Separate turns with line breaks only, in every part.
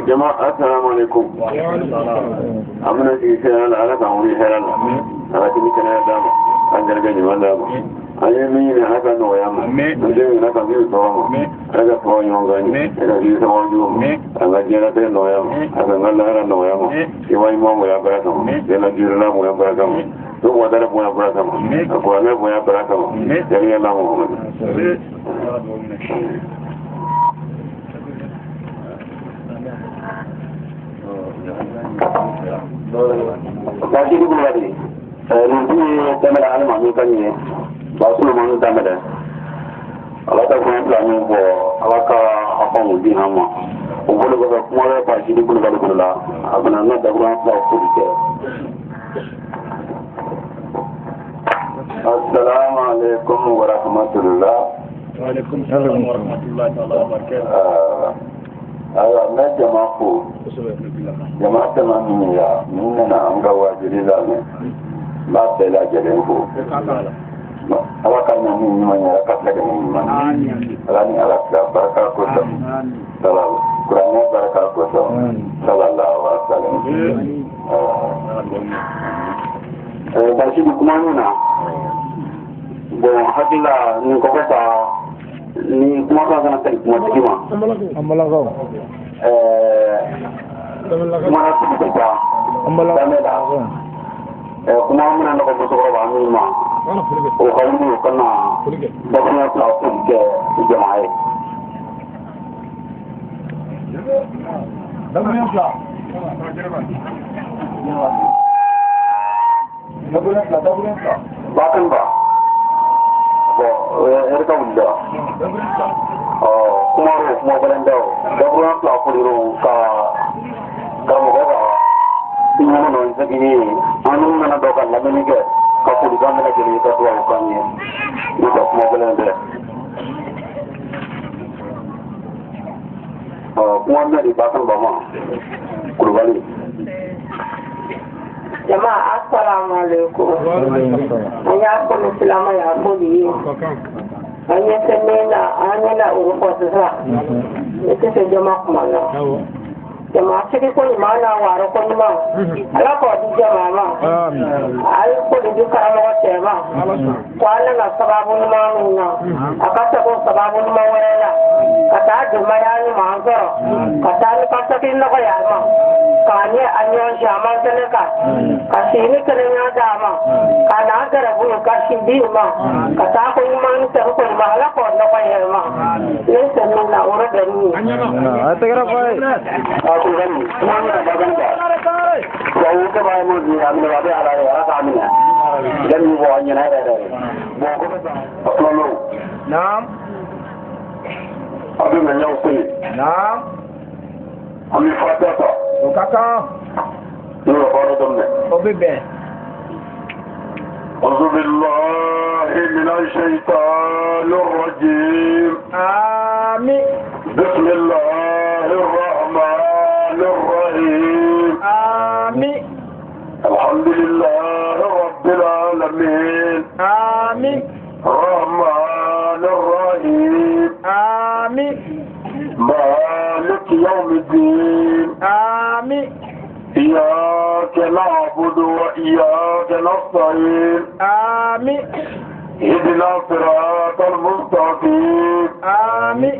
Jama'a assalamu alaikum. Amuna ji sai Allah ala kan wuri hera la. Ala tini kana da ma. An garga ni wanda ma. An yi min ne haka no ya ma. An je ni na kan bi to ma. Ala ka to ni wanga ni. Ala ji sa wa ju ma. An ga jira te no ya ma. An ga la ra no ya ma. Ki wa mo mo ya bara ka ma. De la jira la mo ya bara ka ma. To wa da mo ya bara ka ma. Ko ala mo ya bara ka ma. Ya ni Allah Muhammad.
Lagi ni boleh ni. Nanti kamera ni mahu kan ni, basu mahu kamera. Ala ka kuma plan ni bo, ala ka apa mudi nama. Boleh boleh kuma le pasti ni boleh boleh lah. Apa nama dah kurang lah aku dike.
Assalamualaikum warahmatullah.
Waalaikumsalam warahmatullahi wabarakatuh.
Ayiwa n bɛ jama fo jama tɛmɛ min ya min nana an ka wajuli lamɛn n b'a bɛɛ lajɛlen fo n
Ala ka na ni ɲuman ye, Ala ka tila kɛ ni ɲuman ye. Ala ni Ala tila barika kosɔn. Kuranɛ barika kosɔn. Sallallahu alaihi wa sallam.
Basi di kuma min na, bon, hakili la nin kɔfɛ sa, ni kumakan kana segin kumatigi ma.
An balakaw.
Kuma na sigi bɛ taa daminɛ la. Kuma mina nɔgɔ musokɔrɔba min ma, o ka wuli o ka na dakurunya fila foli kɛ jama ye.
Dakurunya fila. Dakurunya fila, dakurunya fila.
Bakan ba. Bon, ɛri ka wuli la. Kuma ro, kuma gɛlɛn tɛ o. Dakurunya fila foli ro ka karamɔgɔ ka ɲɔgɔn dɔ segin ye. An n'u nana dɔ ka lamɛnni kɛ ka folikan bɛɛ lajɛlen ka dugawu k'an ye. N'o tɛ kuma gɛlɛn tɛ. Kuma bɛ di Bakan ba ma Kulubali.
Jama, assalamu alaikum. An y'a fɔ silamɛya foli ye. An ɲɛ tɛ min na, an ɲɛ na o fɔ sisan. Ne tɛ se jama kuma na. Jama sigi ko ɲuman n'a waro ko ɲuman. Ala k'o di jama ma. A ye foli di karamɔgɔ cɛ ma. Ko ala na sababu ɲuman min na, a ka se k'o sababu ɲuman wɛrɛ la. Ka taa denbaya ɲuman sɔrɔ. Ka taa ni ka seki nɔgɔya a ma. K'a ni a ɲɔgɔn caman kɛnɛ kan. Ka si ni kɛnɛya d'a ma. Ka n'a gɛrɛbu ka si di u ma. Ka taa ko ɲuman ni segi ko ɲuman, Ala k'o nɔgɔya ma. Ne tɛ min na, o de bɛ nin ye.
A tɛgɛrɛ fɔ ye.
Kulubali, kuma min na Bakan ba. Tubabu kɛ b'a ye mun di a minɛ, a bɛ Ala ye, Ala k'a minɛ. I ka nin fɔ a ɲɛna yɛrɛ yɛrɛ. Bon, ko bɛ a filanan.
Naam.
A bɛ ŋaniyaw seli.
Naam.
An bɛ fatiha ta.
O ka kan.
N'o ye baara daminɛ.
O bɛ bɛn.
أعوذ بالله من الشيطان الرجيم.
آمين.
بسم الله الرحمن الرحيم.
آمين.
الحمد لله رب العالمين.
آمين.
الرحمن الرحيم.
آمين.
مالك يوم الدين.
آمين.
إياك نعبد وإياك نستعين.
آمين.
اهدنا الصراط المستقيم.
آمين.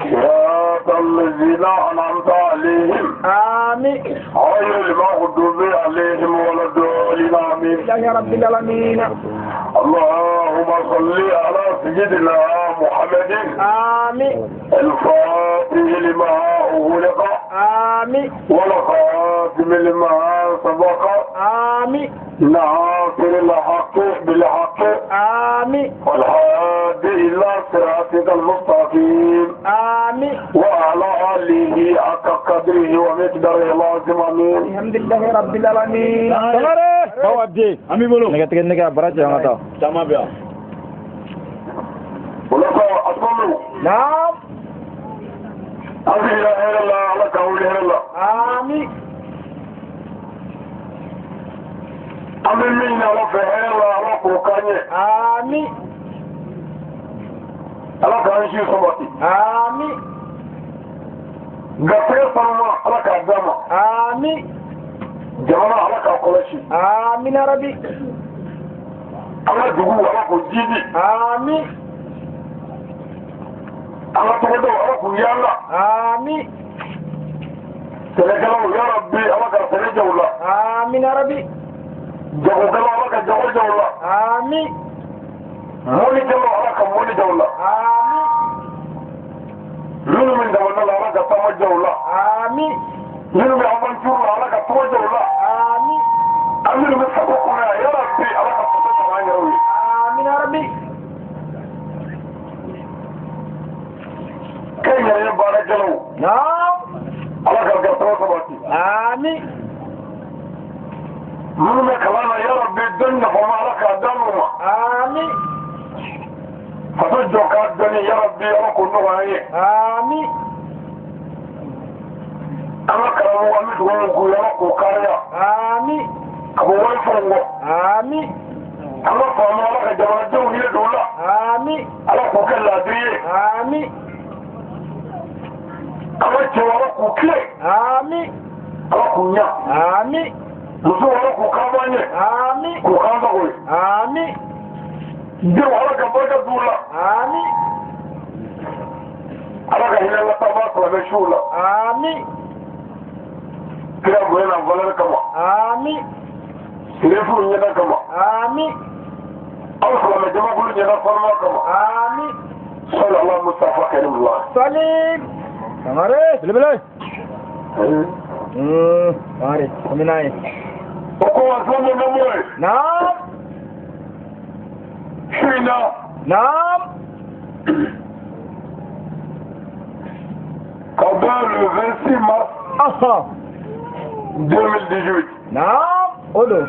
صراط الذين أنعمت عليهم.
آمين.
غير المغضوب عليهم ولا الضالين. آمين.
يا رب العالمين.
اللهم صل على سيدنا محمد.
آمين.
الفاتح لما أغلق.
آمين.
والخاتم لما سبق.
آمين.
ناصر الحق بالحق.
آمين.
والهادي إلى صراطك المستقيم.
آمين.
وعلى آله حق قدره ومقداره العظيم. آمين.
الحمد لله رب العالمين.
Bawa Abdi.
Ami bolo.
Nɛgɛ tigɛ nɛgɛ bara cɛ an ka taa.
Caman bɛ yan.
O la sa a tɔlu.
Naam.
An sigira hɛrɛ la, Ala k'an wuli hɛrɛ la.
Amin.
An bɛ min ɲini Ala fɛ hɛrɛ la, Ala k'o k'an ye.
Amin.
Ala k'an si sabati.
Amin.
Garijɛgɛ sanuma, Ala k'a d'an ma.
Amin.
Jamana, Ala k'a kɔlɔsi.
Amin ya Rabbi.
An ka dugu, Ala k'o jidi.
Amin.
An ka togodaw, Ala k'u yaala.
Amin.
Sɛnɛkɛlaw, ya Rabbi, Ala ka sɛnɛ ja u la.
Amin ya Rabbi.
Jagokɛlaw, Ala ka jago ja u la.
Amin.
Mɔnikɛlaw, Ala ka mɔni ja u la.
Amin.
Minnu bɛ jamana la, Ala ka taama ja u la.
Amin.
Minnu bɛ aventure la, Ala ka tɔgɔ ja u la.
Amin.
An minnu bɛ faso kɔnɔ yan, ya Rabbi, Ala ka faso sɔrɔ an yɛrɛw ye.
Amin ya Rabbi.
Kɛnyɛrɛye baarakɛlaw.
Naam.
Ala ka garijɛgɛ sabati.
Amin.
Minnu bɛ kalan na, ya Rabbi, dɔnni nafama, Ala k'a d'an ma.
Amin.
Faso jɔ k'a dɔnni, ya Rabbi, Ala k'o nɔgɔya an ye.
Amin.
An ka karamɔgɔ, an bɛ dugawu k'u ye, Ala k'o kariya.
Amin.
Ka bɔ wali fɛnw kɔ.
Amin.
An ka faama Ala ka jamanadenw hinɛ don u la.
Ami.
Ala k'u kɛ laadiri ye.
Ami.
An ka cɛw Ala k'u tilen.
Ami.
Ala k'u ɲa.
Ami.
Musow Ala k'u kan bɔ an ɲɛ.
Ami.
K'u kan sago ye.
Ami.
Denw Ala ka barika d'u la.
Ami.
Ala ka hinɛ la taabaa silamɛ siw la.
Ami.
Kira bonya n'a valeur kama.
Ami.
Sirifu ɲɛda kama.
Ami.
Aw silamɛ jamakulu ɲɛda farima kama.
Ami.
Sali ala Mustafa karimullah.
Salim.
Sangare belebele. Sangare komi n'a ye.
O ko wa fɛn bɛ mɔ ye.
Naam.
Su in na.
Naam.
Ka bɛn le 26 mars.
Aha.
2018.
Naam. O don.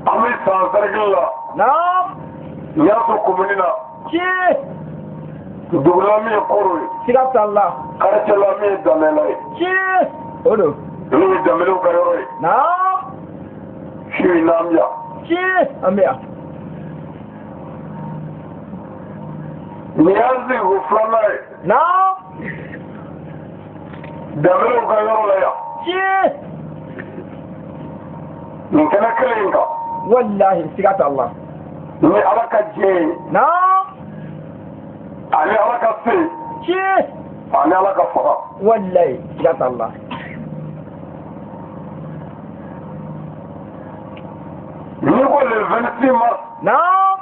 An bɛ san cercle la.
Naam.
Ɲaso commune na.
Tiɲɛ.
Dugu la min ye Koro ye.
Siga t'a la.
Quartier la min ye Danbɛlɛ ye.
Tiɲɛ. O don.
N'o ye Danbɛlɛw ka yɔrɔ ye.
Naam.
Su in na an bɛ yan.
Tiɲɛ. An bɛ yan.
Nin y'an sigi ko filanan ye.
Naam.
Danbɛlɛw ka yɔrɔ la yan.
Tiɲɛ.
Nin kɛnɛ kelen in kan.
Walahi siga t'a la.
Ni Ala ka diɲɛ ye.
Naam.
Ani Ala ka se.
Tiɲɛ.
Ani Ala ka faga.
Walahi siga t'a la.
N'i ko le 26 mars.
Naam.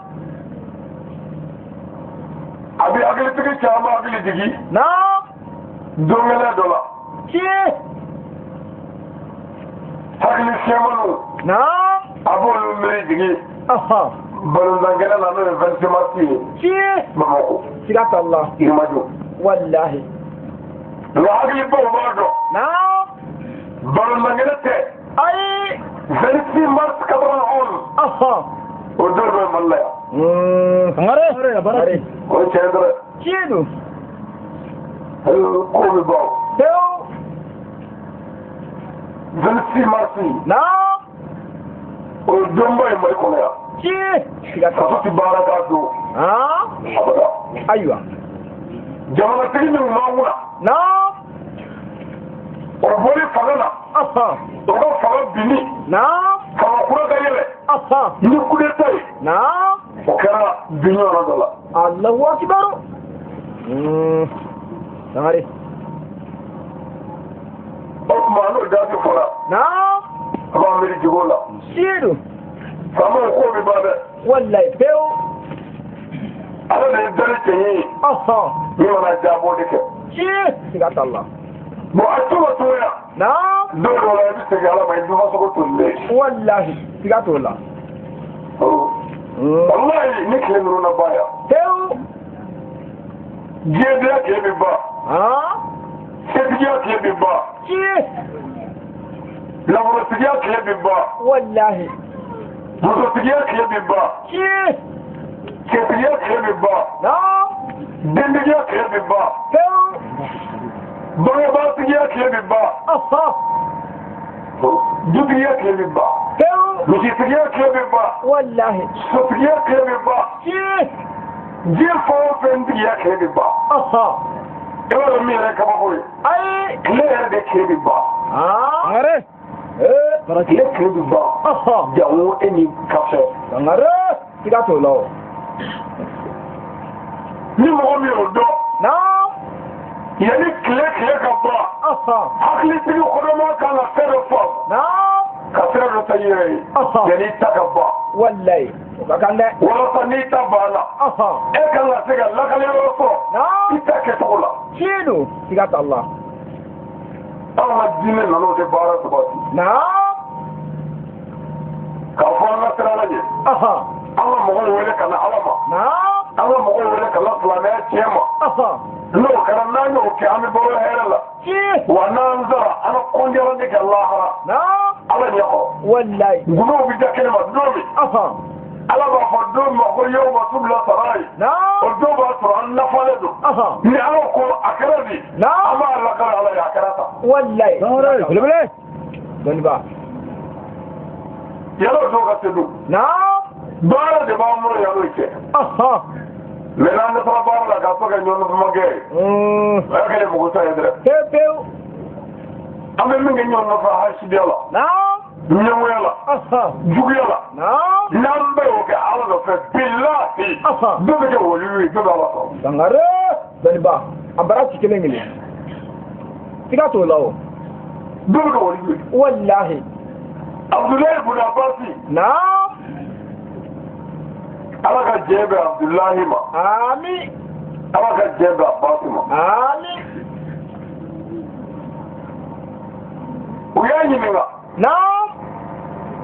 A bɛ hakilitigi caman hakili jigin.
Naam.
Don kelen dɔ la.
Tiɲɛ.
Hakili fiɲɛmaniw.
Naam.
A b'olu miiri jigin.
Ahan.
Balontan kɛnɛ la n'o ye 26 mars ye.
Tiɲɛ.
Bamakɔ.
Siga t'a la.
Yirimajɔ.
Walahi.
Nka hakilibaw b'a dɔn.
Naam.
Balontan kɛnɛ tɛ.
Ayi.
26 mars 91.
Ahan.
O don bɛ Mali la yan.
Sangare.
O ye tiɲɛ ye dɛ.
Tiɲɛ don.
Ko bɛ ban.
Pewu.
26 mars.
Naam.
O ye donba ye Mali kɔnɔ yan.
Tiɲɛ. Siga t'a la.
Faso tɛ baara k'a don.
Han.
Abada.
Ayiwa.
Jamanatigi min b'an kunna.
Naam.
O bɔli fanga la.
Ahan.
O ka fanga binni.
Naam.
Fanga kura ka yɛlɛ.
Ahan.
Ni coup d'état ye.
Naam.
O kɛra bin yɔrɔ dɔ la.
Allahu akbar. Sangare.
O tuma n'o jaabi fɔra.
Naam.
A b'an miiri jigin o la.
Tiɲɛ don.
Faamaw ko bɛ ban dɛ.
Walayi pewu.
Ala de ye dali cɛ ye.
Ahan.
Min mana diya a b'o de kɛ.
Tiɲɛ. Siga t'a la.
Bon a cogo cogo yan.
Naam.
Don dɔ la i bɛ segin Ala ma i dufasogo tolilen.
Walahi siga t'o la.
Walahi ni tile ninnu na ban yan.
Pewu.
Diɲɛdenya tile bɛ ban.
Han.
Setigiya tile bɛ ban.
Tiɲɛ.
Nafolotigiya tile bɛ ban.
Walahi.
Musotigiya tile bɛ ban.
Tiɲɛ.
Cɛtigiya tile bɛ ban.
Naam.
Dentigiya tile bɛ ban.
Pewu.
Bangebaatigiya tile bɛ ban.
Ahan.
Dutigiya tile bɛ ban.
Pewu.
Misitigiya tile bɛ ban.
Walahi.
Sotigiya tile bɛ ban.
Tiɲɛ.
Diɲɛ fɛn o fɛn tigiya tile bɛ ban.
Ahan.
I b'a dɔn min yɛrɛ kabako ye.
Ayi.
Tile yɛrɛ de tile bɛ ban.
Han.
Sangare.
Tile tile bɛ ban.
Ahan.
Jango e ni kafɛ.
Sangare. Siga t'o la o.
Ni mɔgɔ min y'o dɔn.
Naam.
Yanni tile tile ka ban.
Ahan.
Hakilitigi kɔnɔma kan ka fɛn dɔ faamu.
Naam.
Ka sira dɔ ta i yɛrɛ ye.
Ahan.
Yanni i ta ka ban.
Walayi. O ka kan dɛ.
Walasa n'i ta banna.
Ahan.
E kan ka se ka lakaleyɔrɔ sɔrɔ.
Naam.
I ta kɛcogo la.
Tiɲɛ don. Siga t'a la.
Anw ka diinɛ nana o de baara sabati.
Naam.
K'a fɔ an ka siran Ala ɲɛ.
Ahan.
An ka mɔgɔw wele ka na Ala ma.
Naam.
An ka mɔgɔw wele ka na silamɛya tiɲɛ ma.
Ahan.
N'o kɛra n'an y'o kɛ an bɛ balo hɛrɛ la.
Tiɲɛ.
Wa n'an sara an ka kɔnjara de kɛ lahara.
Naam.
Ala ɲɛ kɔrɔ.
Walayi.
Gulow bɛ da kɛnɛ ma don min.
Ahan.
Ala b'a fɔ don min ma ko yawma tubla sarayi.
Naam.
O don b'a sɔrɔ an nafalen don.
Ahan.
Ni Ala ko a kɛra di.
Naam.
An b'a lakale Ala ye a kɛra tan.
Walayi.
Sangare belebele.
Dɔnniba.
Yalo dɔw ka se dun.
Naam.
Baara de b'an bolo yalo cɛ. Mais n'an bɛ taga baara la k'a fɔ ka ɲɔgɔn nɔfɛ kɛ. O y'a kɛlen mɔgɔ ta ye dɛ.
Pewu pewu.
An bɛ min kɛ ɲɔgɔn nɔfɛ hasidiya la.
Naam.
Ɲɛngoya la. Juguya la.
Naam.
N'an bɛɛ y'o kɛ Ala nɔfɛ bilahi. Bɛɛ bɛ kɛ waliyu ye, bɛɛ bɛ Ala sɔrɔ.
Sangare. Dɔnniba a bara ci kelen kelen. Siga t'o la o.
Bɛɛ bɛ kɛ waliyu ye.
Walahi.
Abdoulaye ibn Abbas.
Naam.
Ala ka jɛ bɛ Abdoulaye ma.
Ami.
Ala ka jɛ bɛ Abbas ma.
Ami.
U y'a ɲininka.
Naam.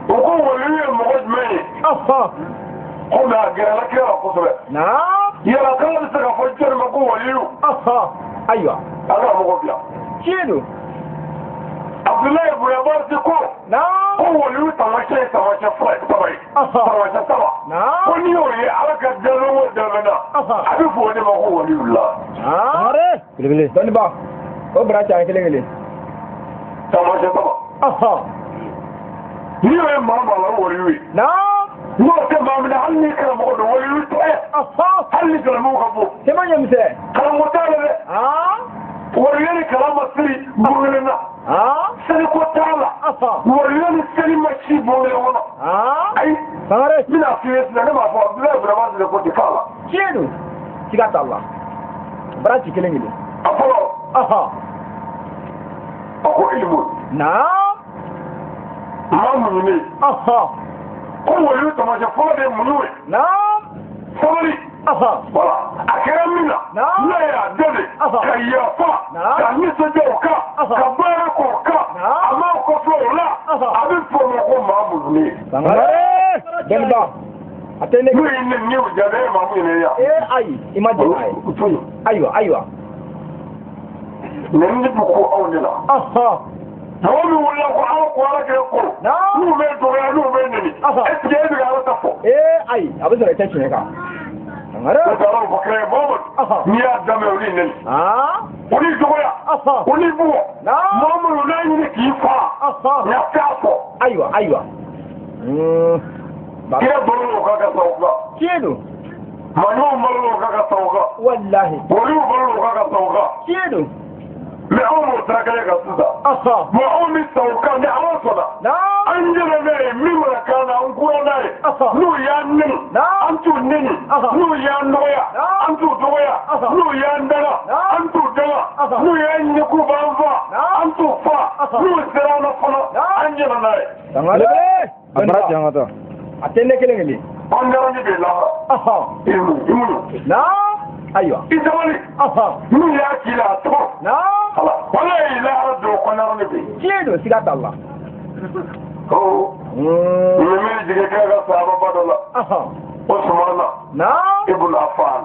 U ko waliyu ye mɔgɔ jumɛn ye? Komi a gɛrɛla kira la kosɛbɛ.
Naam.
Yala k'ala bɛ se k'a fɔ jɔnni ma ko waliyu?
Ayiwa.
Ala ka mɔgɔ bila.
Tiɲɛ don.
Abdoulaye ibn Abbas ko.
Naam.
Ko waliyu taamasiyɛn ye taamasiyɛn fila ye saba ye. Taamasiyɛn saba.
Naam.
Ko n'i y'o ye Ala ka danni o danni na. A bɛ fɔ o de ma ko waliyu la.
Sangare.
Belebele.
Dɔnniba o bara ci an kelen kelen.
Taamasiyɛn saba. N'i y'o ye maa maa la o waliyu ye.
Naam.
N'o tɛ maa min na hali n'i karamɔgɔ don waliyu tɛ. Hali ni karamɔgɔ ka bon.
Sɛbɛn ɲɛmisɛn.
Karamɔgɔ t'a la dɛ. Waliya ni kalan ma siri bon kelen na. Seliko t'a la. Waliya ni seli ma si bon kelen kɔnɔ. Ayi.
Sangare.
N bɛna f'i ye sisan ne b'a fɔ Abdoulaye ibn Abbas de ko ten k'a la.
Tiɲɛ don. Siga t'a la. Bara ci kelen kelen.
A fɔlɔ. A ko ilimu.
Naam.
Maa muɲunen. Ko waliyu taamasiyɛn fɔlɔ de ye muɲu ye.
Naam.
Sabali. Voilà. A kɛra min na. N'a y'a dɛmɛ. Ka yafa. Ka nisɔndiya o kan. Ka baara k'o kan. A m'a kɔfilɛ o la. A bɛ fɔ o ma ko maa muɲunen.
Sangare. Dɔnniba. A tɛ ne.
N'o ye ne ni o jaabi e ye maa muɲunen ye wa?
Ee ayi i ma jɛn n'a ye.
O to yen.
Ayiwa ayiwa.
Nɛni bɛ ko anw de la. Mɔgɔ min wulila ko Ala ko Ala kɛ ko. N'u bɛ dɔgɔya n'u bɛ nɛni. Est ce que e bɛ ka Ala ta fɔ?
Ee ayi a bɛ sɔrɔ i tɛ tiɲɛ kan. Sangare.
O tɛ Ala ko kira ye Muhamadu. N'i y'a daminɛ o n'i nɛni. O n'i dɔgɔya. O n'i bugɔ. Mɔgɔ minnu n'a ɲini k'i fa. Nka t'a fɔ.
Ayiwa ayiwa.
Kira balo o kan ka sa o kan.
Tiɲɛ don.
Maɲɔw balo o kan ka sa o kan.
Walahi.
Waliw balo o kan ka sa o kan.
Tiɲɛ don.
Mais anw b'o sira kelen kan sisan. Bon anw bɛ sa o kan ni Ala sɔnna. An yɛrɛ n'a ye min mana k'an na an kura n'a ye. N'u y'an nɛni an t'u nɛni. N'u y'an dɔgɔya an t'u dɔgɔya. N'u y'an daga an t'u daga. N'u y'an ɲini k'u b'an fa an t'u fa. N'u sera an na fana an yɛrɛ n'a ye.
Sangare.
A bara ci an ka taa.
A tɛ ne kelen kelen.
An garanti bɛ lahara. I muɲu.
Naam. Ayiwa.
I sabali. N'u y'a k'i la a tɔgɔ.
Naam.
Walayi lahara don kɔnɔna de bɛ yen.
Tiɲɛ don siga t'a la.
Nin bɛ jigin kira ka sahaba dɔ la. Usumana.
Naam.
Ibn Affan.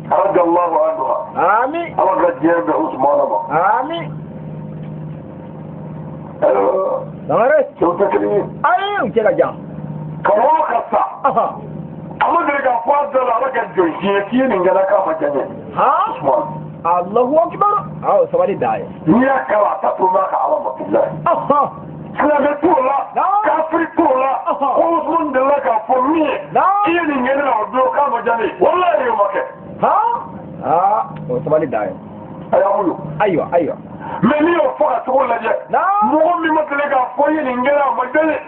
Radiyallahu anhu.
Ami.
Ala ka diɲɛ bɛn Usumana ma.
Ami. Sangare.
Cɛw tɛ kelen ye.
Ayi u cɛ ka jan.
Ka wɔɔrɔ ka sa. A ma deli ka fɔ a da la Ala ka jɔn si ye k'i ye nin kɛ k'a ma diya n ye. Usumana.
Allahu akbar. Aw sabali da ye.
N'i y'a kalan a ta to n'a ka Ala ma bilahi. Silamɛ t'o la. Kafiri t'o la. Ko Usumana delila k'a fɔ min ye. K'i ye nin kɛ ne la o don k'a ma diya ne ye. Walahi o ma kɛ.
O sabali da ye.
A y'a muɲu.
Ayiwa ayiwa.
Mais n'i y'o fɔ ka cogo lajɛ. Mɔgɔ min ma deli k'a fɔ i ye nin kɛ a ma diya ne ye.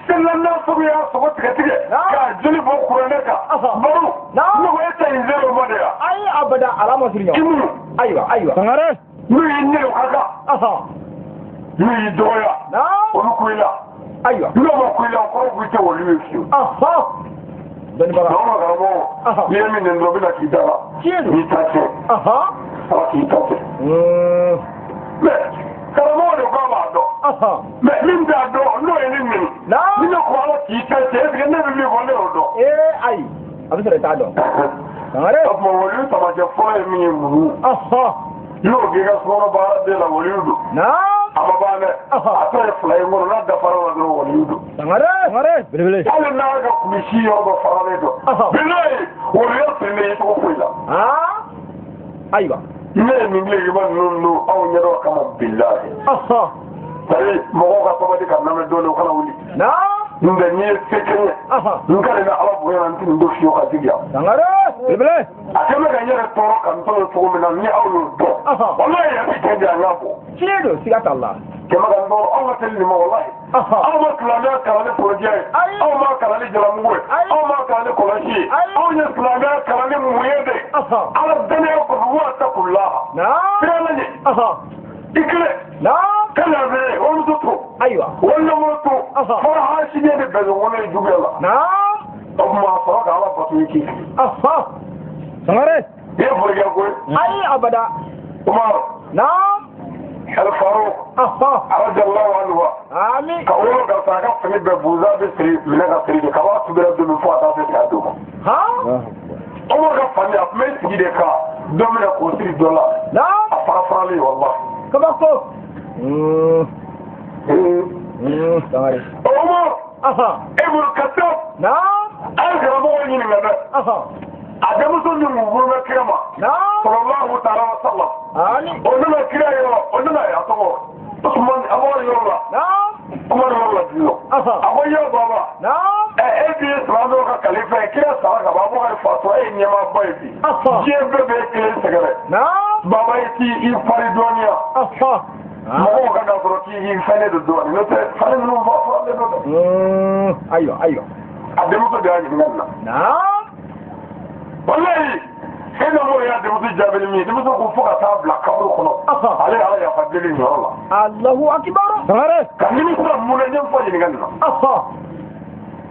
Seli n'a sogo y'a sogo tigɛ tigɛ. K'a joli bɔ kuranɛ kan. Baro. Ne ko e ta in sera o ma de wa?
Ayi abada ala ma siri ɲɔgɔn.
I muɲu.
Ayiwa ayiwa.
Sangare.
N'u y'i nɛni o ka kan. N'u y'i dɔgɔya. Olu ko i la.
Ayiwa.
N'o ma ko i la o kɔrɔ k'i tɛ waliyu ye fiyewu.
Dɔnnibaga.
N'anw ka karamɔgɔ. N'i ye min nɛni dɔrɔn o bɛ na k'i da la.
Tiɲɛ don.
N'i ta tiɲɛ. Ala k'i ta tiɲɛ. Mais karamɔgɔ de ko a b'a dɔn. Mais min t'a dɔn n'o ye ne nɛni. Ni ne ko Ala k'i ta tiɲɛ est ce que ne bɛ min fɔ ne y'o dɔn.
Ee ayi a bɛ sɔrɔ i t'a dɔn. Sangare.
O tuma waliyu taamasiyɛn fɔlɔ ye min ye muɲu. N'o k'i ka sukaro baara den la waliyu don.
Naam.
A ma ban dɛ. A tɔ ye fila ye n kɔnɔ n'a dafara la dɔrɔn waliyu don.
Sangare.
Sangare. Belebele.
Hali n'a ka kulisi yɔrɔ dɔ faralen don. Bilayi waliya sirilen ye cogo foyi la.
Ayiwa.
Ne ye nin tilekiba ninnu don aw ɲɛdɔn kama bilahi. C'est à dire mɔgɔw ka sabali ka lamɛn dɔɔnin u kana wuli.
Naam.
N bɛ n'i ye se kɛ n ye n ka nin ala bonya na n tɛ nin don fiyewu ka jigin yan.
Sangare. Belebele.
A kɛ bɛ ka n yɛrɛ tɔɔrɔ ka n tɔɔrɔ cogo min na ni aw y'o dɔn. Walayi a bɛ jɛn de an k'a bɔ.
Tiɲɛ don siga t'a la.
Kɛmɛ ka n tɔɔrɔ aw ka teli nin ma walayi. Aw ma silamɛya kalan ni forojɛ ye. Aw ma kalan ni jalamugu ye. Aw ma kalan ni kɔlɔsi ye. Aw ye silamɛya kalan ni mun ye de. Ala danaya kɔfɛ wa takulaha. Sira lajɛ. I kelen. Kana bɛ walimuso to.
Ayiwa.
Walimuso to. Fɔlɔ hasidiya de bɛn ɲɔgɔn ye juguya la. O tuma a sɔrɔ ka ala bato i k'i sigi.
Sangare.
I ye forojɛ ko ye.
Ayi abada.
Umaru. Al-Faruq. Radiyallahu anhu.
Amin.
Ka wolo ka sa ka fini bɛɛ buza bɛ siri minɛ ka siri de ka b'a tubira don min fo ka taa se saya don ma. Umaru ka fani a tun bɛ sigi de ka dɔ minɛ k'o siri dɔ la. A fara faralen walahi.
Kabako. Sangare.
Umaru. Ibn Khattab. A ye karamɔgɔ ɲininka dɛ. A denmuso min kun bolo bɛ kira ma. Sallallahu ta'ala wa sallam. O nana kira yɔrɔ o nana a tɔgɔ Usman Abubakar yɔrɔ la. Umar yɔrɔ la bi a ko yɔrɔ baba. E bi ye silamɛw ka kalifa ye kira sara ka ban Abubakar fatɔ e ye ɲɛmaaba ye bi. Diɲɛ bɛɛ bɛ kelen sɛgɛrɛ. Baba i t'i i fari dɔɔni yan. Mɔgɔw ka n'a sɔrɔ k'i fɛnnen don dɔɔni n'o tɛ fani ninnu fɔ fɔlɔ don dɛ.
Ayiwa ayiwa.
A denmuso de y'a ɲininka nin na. Walayi e na m'o y'a denmuso jaabi ni min ye denmuso ko fo ka taa bila kaburu kɔnɔ ale ye ala yafa deli nin yɔrɔ la.
Alahu akibaru.
Sangare.
Ka nimisa mun na n ye n fa ɲininka nin na.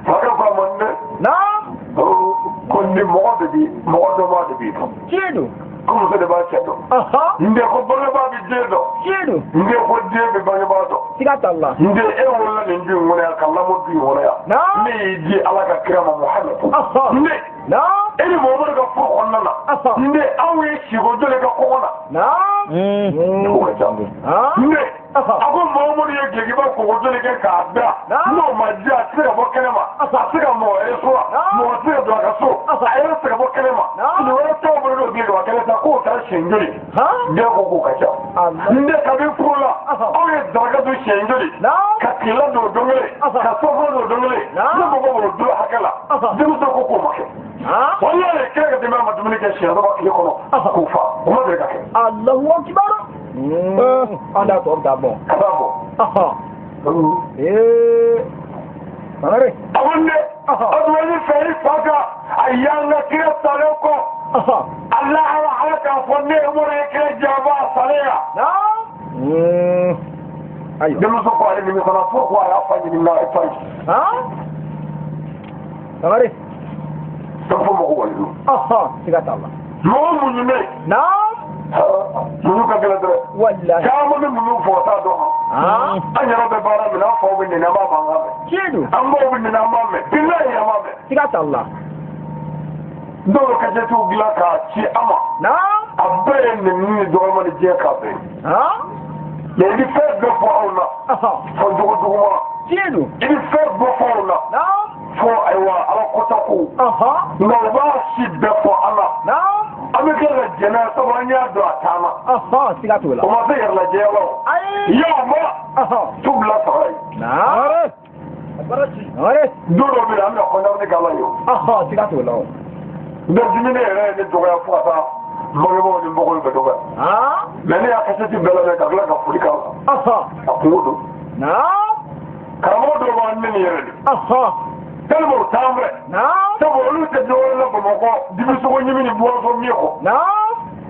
Fakɛ ko a ma dɛ. Ko ni mɔgɔ de bi mɔgɔ dɔnbaa de b'i dɔn.
Tiɲɛ don.
Ko muso de b'a cɛ dɔn. N den ko bangebaa bɛ den dɔn.
Tiɲɛ don.
N den ko den bɛ bangebaa dɔn.
Siga t'a la.
N den e wolola nin du in kɔnɔ yan ka lamɔ du in kɔnɔ yan. Ne y'i di ala ka kira ma Muhamadu. N den. E ni Muhamadu ka furu kɔnɔna na. N den aw ye siko joli kɛ kɔngɔ na. O ka ca. N den a ko Muhamadu ye gilokiba koko joli kɛ k'a da. N'o ma diya a tɛ se ka bɔ kɛnɛ ma. A tɛ se ka mɔgɔ wɛrɛ so wa. Mɔgɔ tɛ se ka don a ka so. A yɛrɛ tɛ se ka bɔ kɛnɛ ma. Nin wɛrɛ t'aw bolo n'o gilokiba kɛnɛ ta k'o taara siɲɛ joli. Den ko k'o ka ca. N den kabi furu la aw ye daraka dun siɲɛ joli. Ka tilela don don kelen. Ka sɔfɔ don don kelen. Ne mɔgɔ b'o dun hakɛ la. Denmuso ko k'o ma kɛ. Walayi kira ka denbaya ma dumuni kɛ siɲɛ saba tile kɔnɔ k'o fa o ma deli ka kɛ.
Alahu akibaru. An da tɔ bɛ taa bɔ.
Ka taa bɔ.
Sangare.
A ko ne a tun bɛ ne fɛ i fa kan a y'an ka kira salen kɔ. Ala ala ala k'a fɔ ne ye Umaru ye kira janfa a salen yan.
Ayiwa.
Denmuso ko ale nimisala fo ko a y'a fa ɲininka a ye fa ye.
Sangare.
Fɛn fɔ mɔgɔ wali don.
Siga t'a la.
Mɔgɔ muɲunen. Muɲu ka gɛlɛn dɛ.
Walayi.
Caman bɛ muɲu fɔ t'a dɔn. An yɛrɛ bɛ baara min na an faw bɛ nɛni an b'a mankan mɛn.
Tiɲɛ don.
An baw bɛ nɛni an b'a mɛn. Bilayi an b'a mɛn.
Siga t'a la.
Dɔw bɛ kasɛtiw dilan k'a ci an ma. A bɛɛ ye nɛni ni dɔgɔma ni diɲɛ k'a bɛɛ. Mais i bɛ fɛn bɛɛ fɔ anw na. Fɔ jogo juguman.
Tiɲɛ don.
I bɛ fɛn bɛɛ fɔ anw na. Fɔ ayiwa ala kɔta ko. Nka u b'a si bɛɛ fɔ an na. An bɛ tila ka jɛn n'a ye sabu an y'a dɔn a t'an na.
Siga t'o la.
O ma se yɛrɛlajɛya la o.
Ayi.
Y'o ma. Tu bila faga ye.
Sangare.
Don dɔ bɛ yen an bɛna condamné k'ala ye o.
Siga t'o la o.
Nka dumuni yɛrɛ ye ne dɔgɔya fo ka taa bangebaaw ni mɔgɔw bɛɛ dɔgɔya. Mais ne y'a kasɛti bɛɛ lamɛn ka tila ka foli k'a la. A kungo don. Karamɔgɔ dɔw b'an nɛni yɛrɛ de. Tellement u t'an fɛ. Sabu olu tɛ dɔwɛrɛ la Bamakɔ dibisogo ɲimi ni buwaso min kɔ.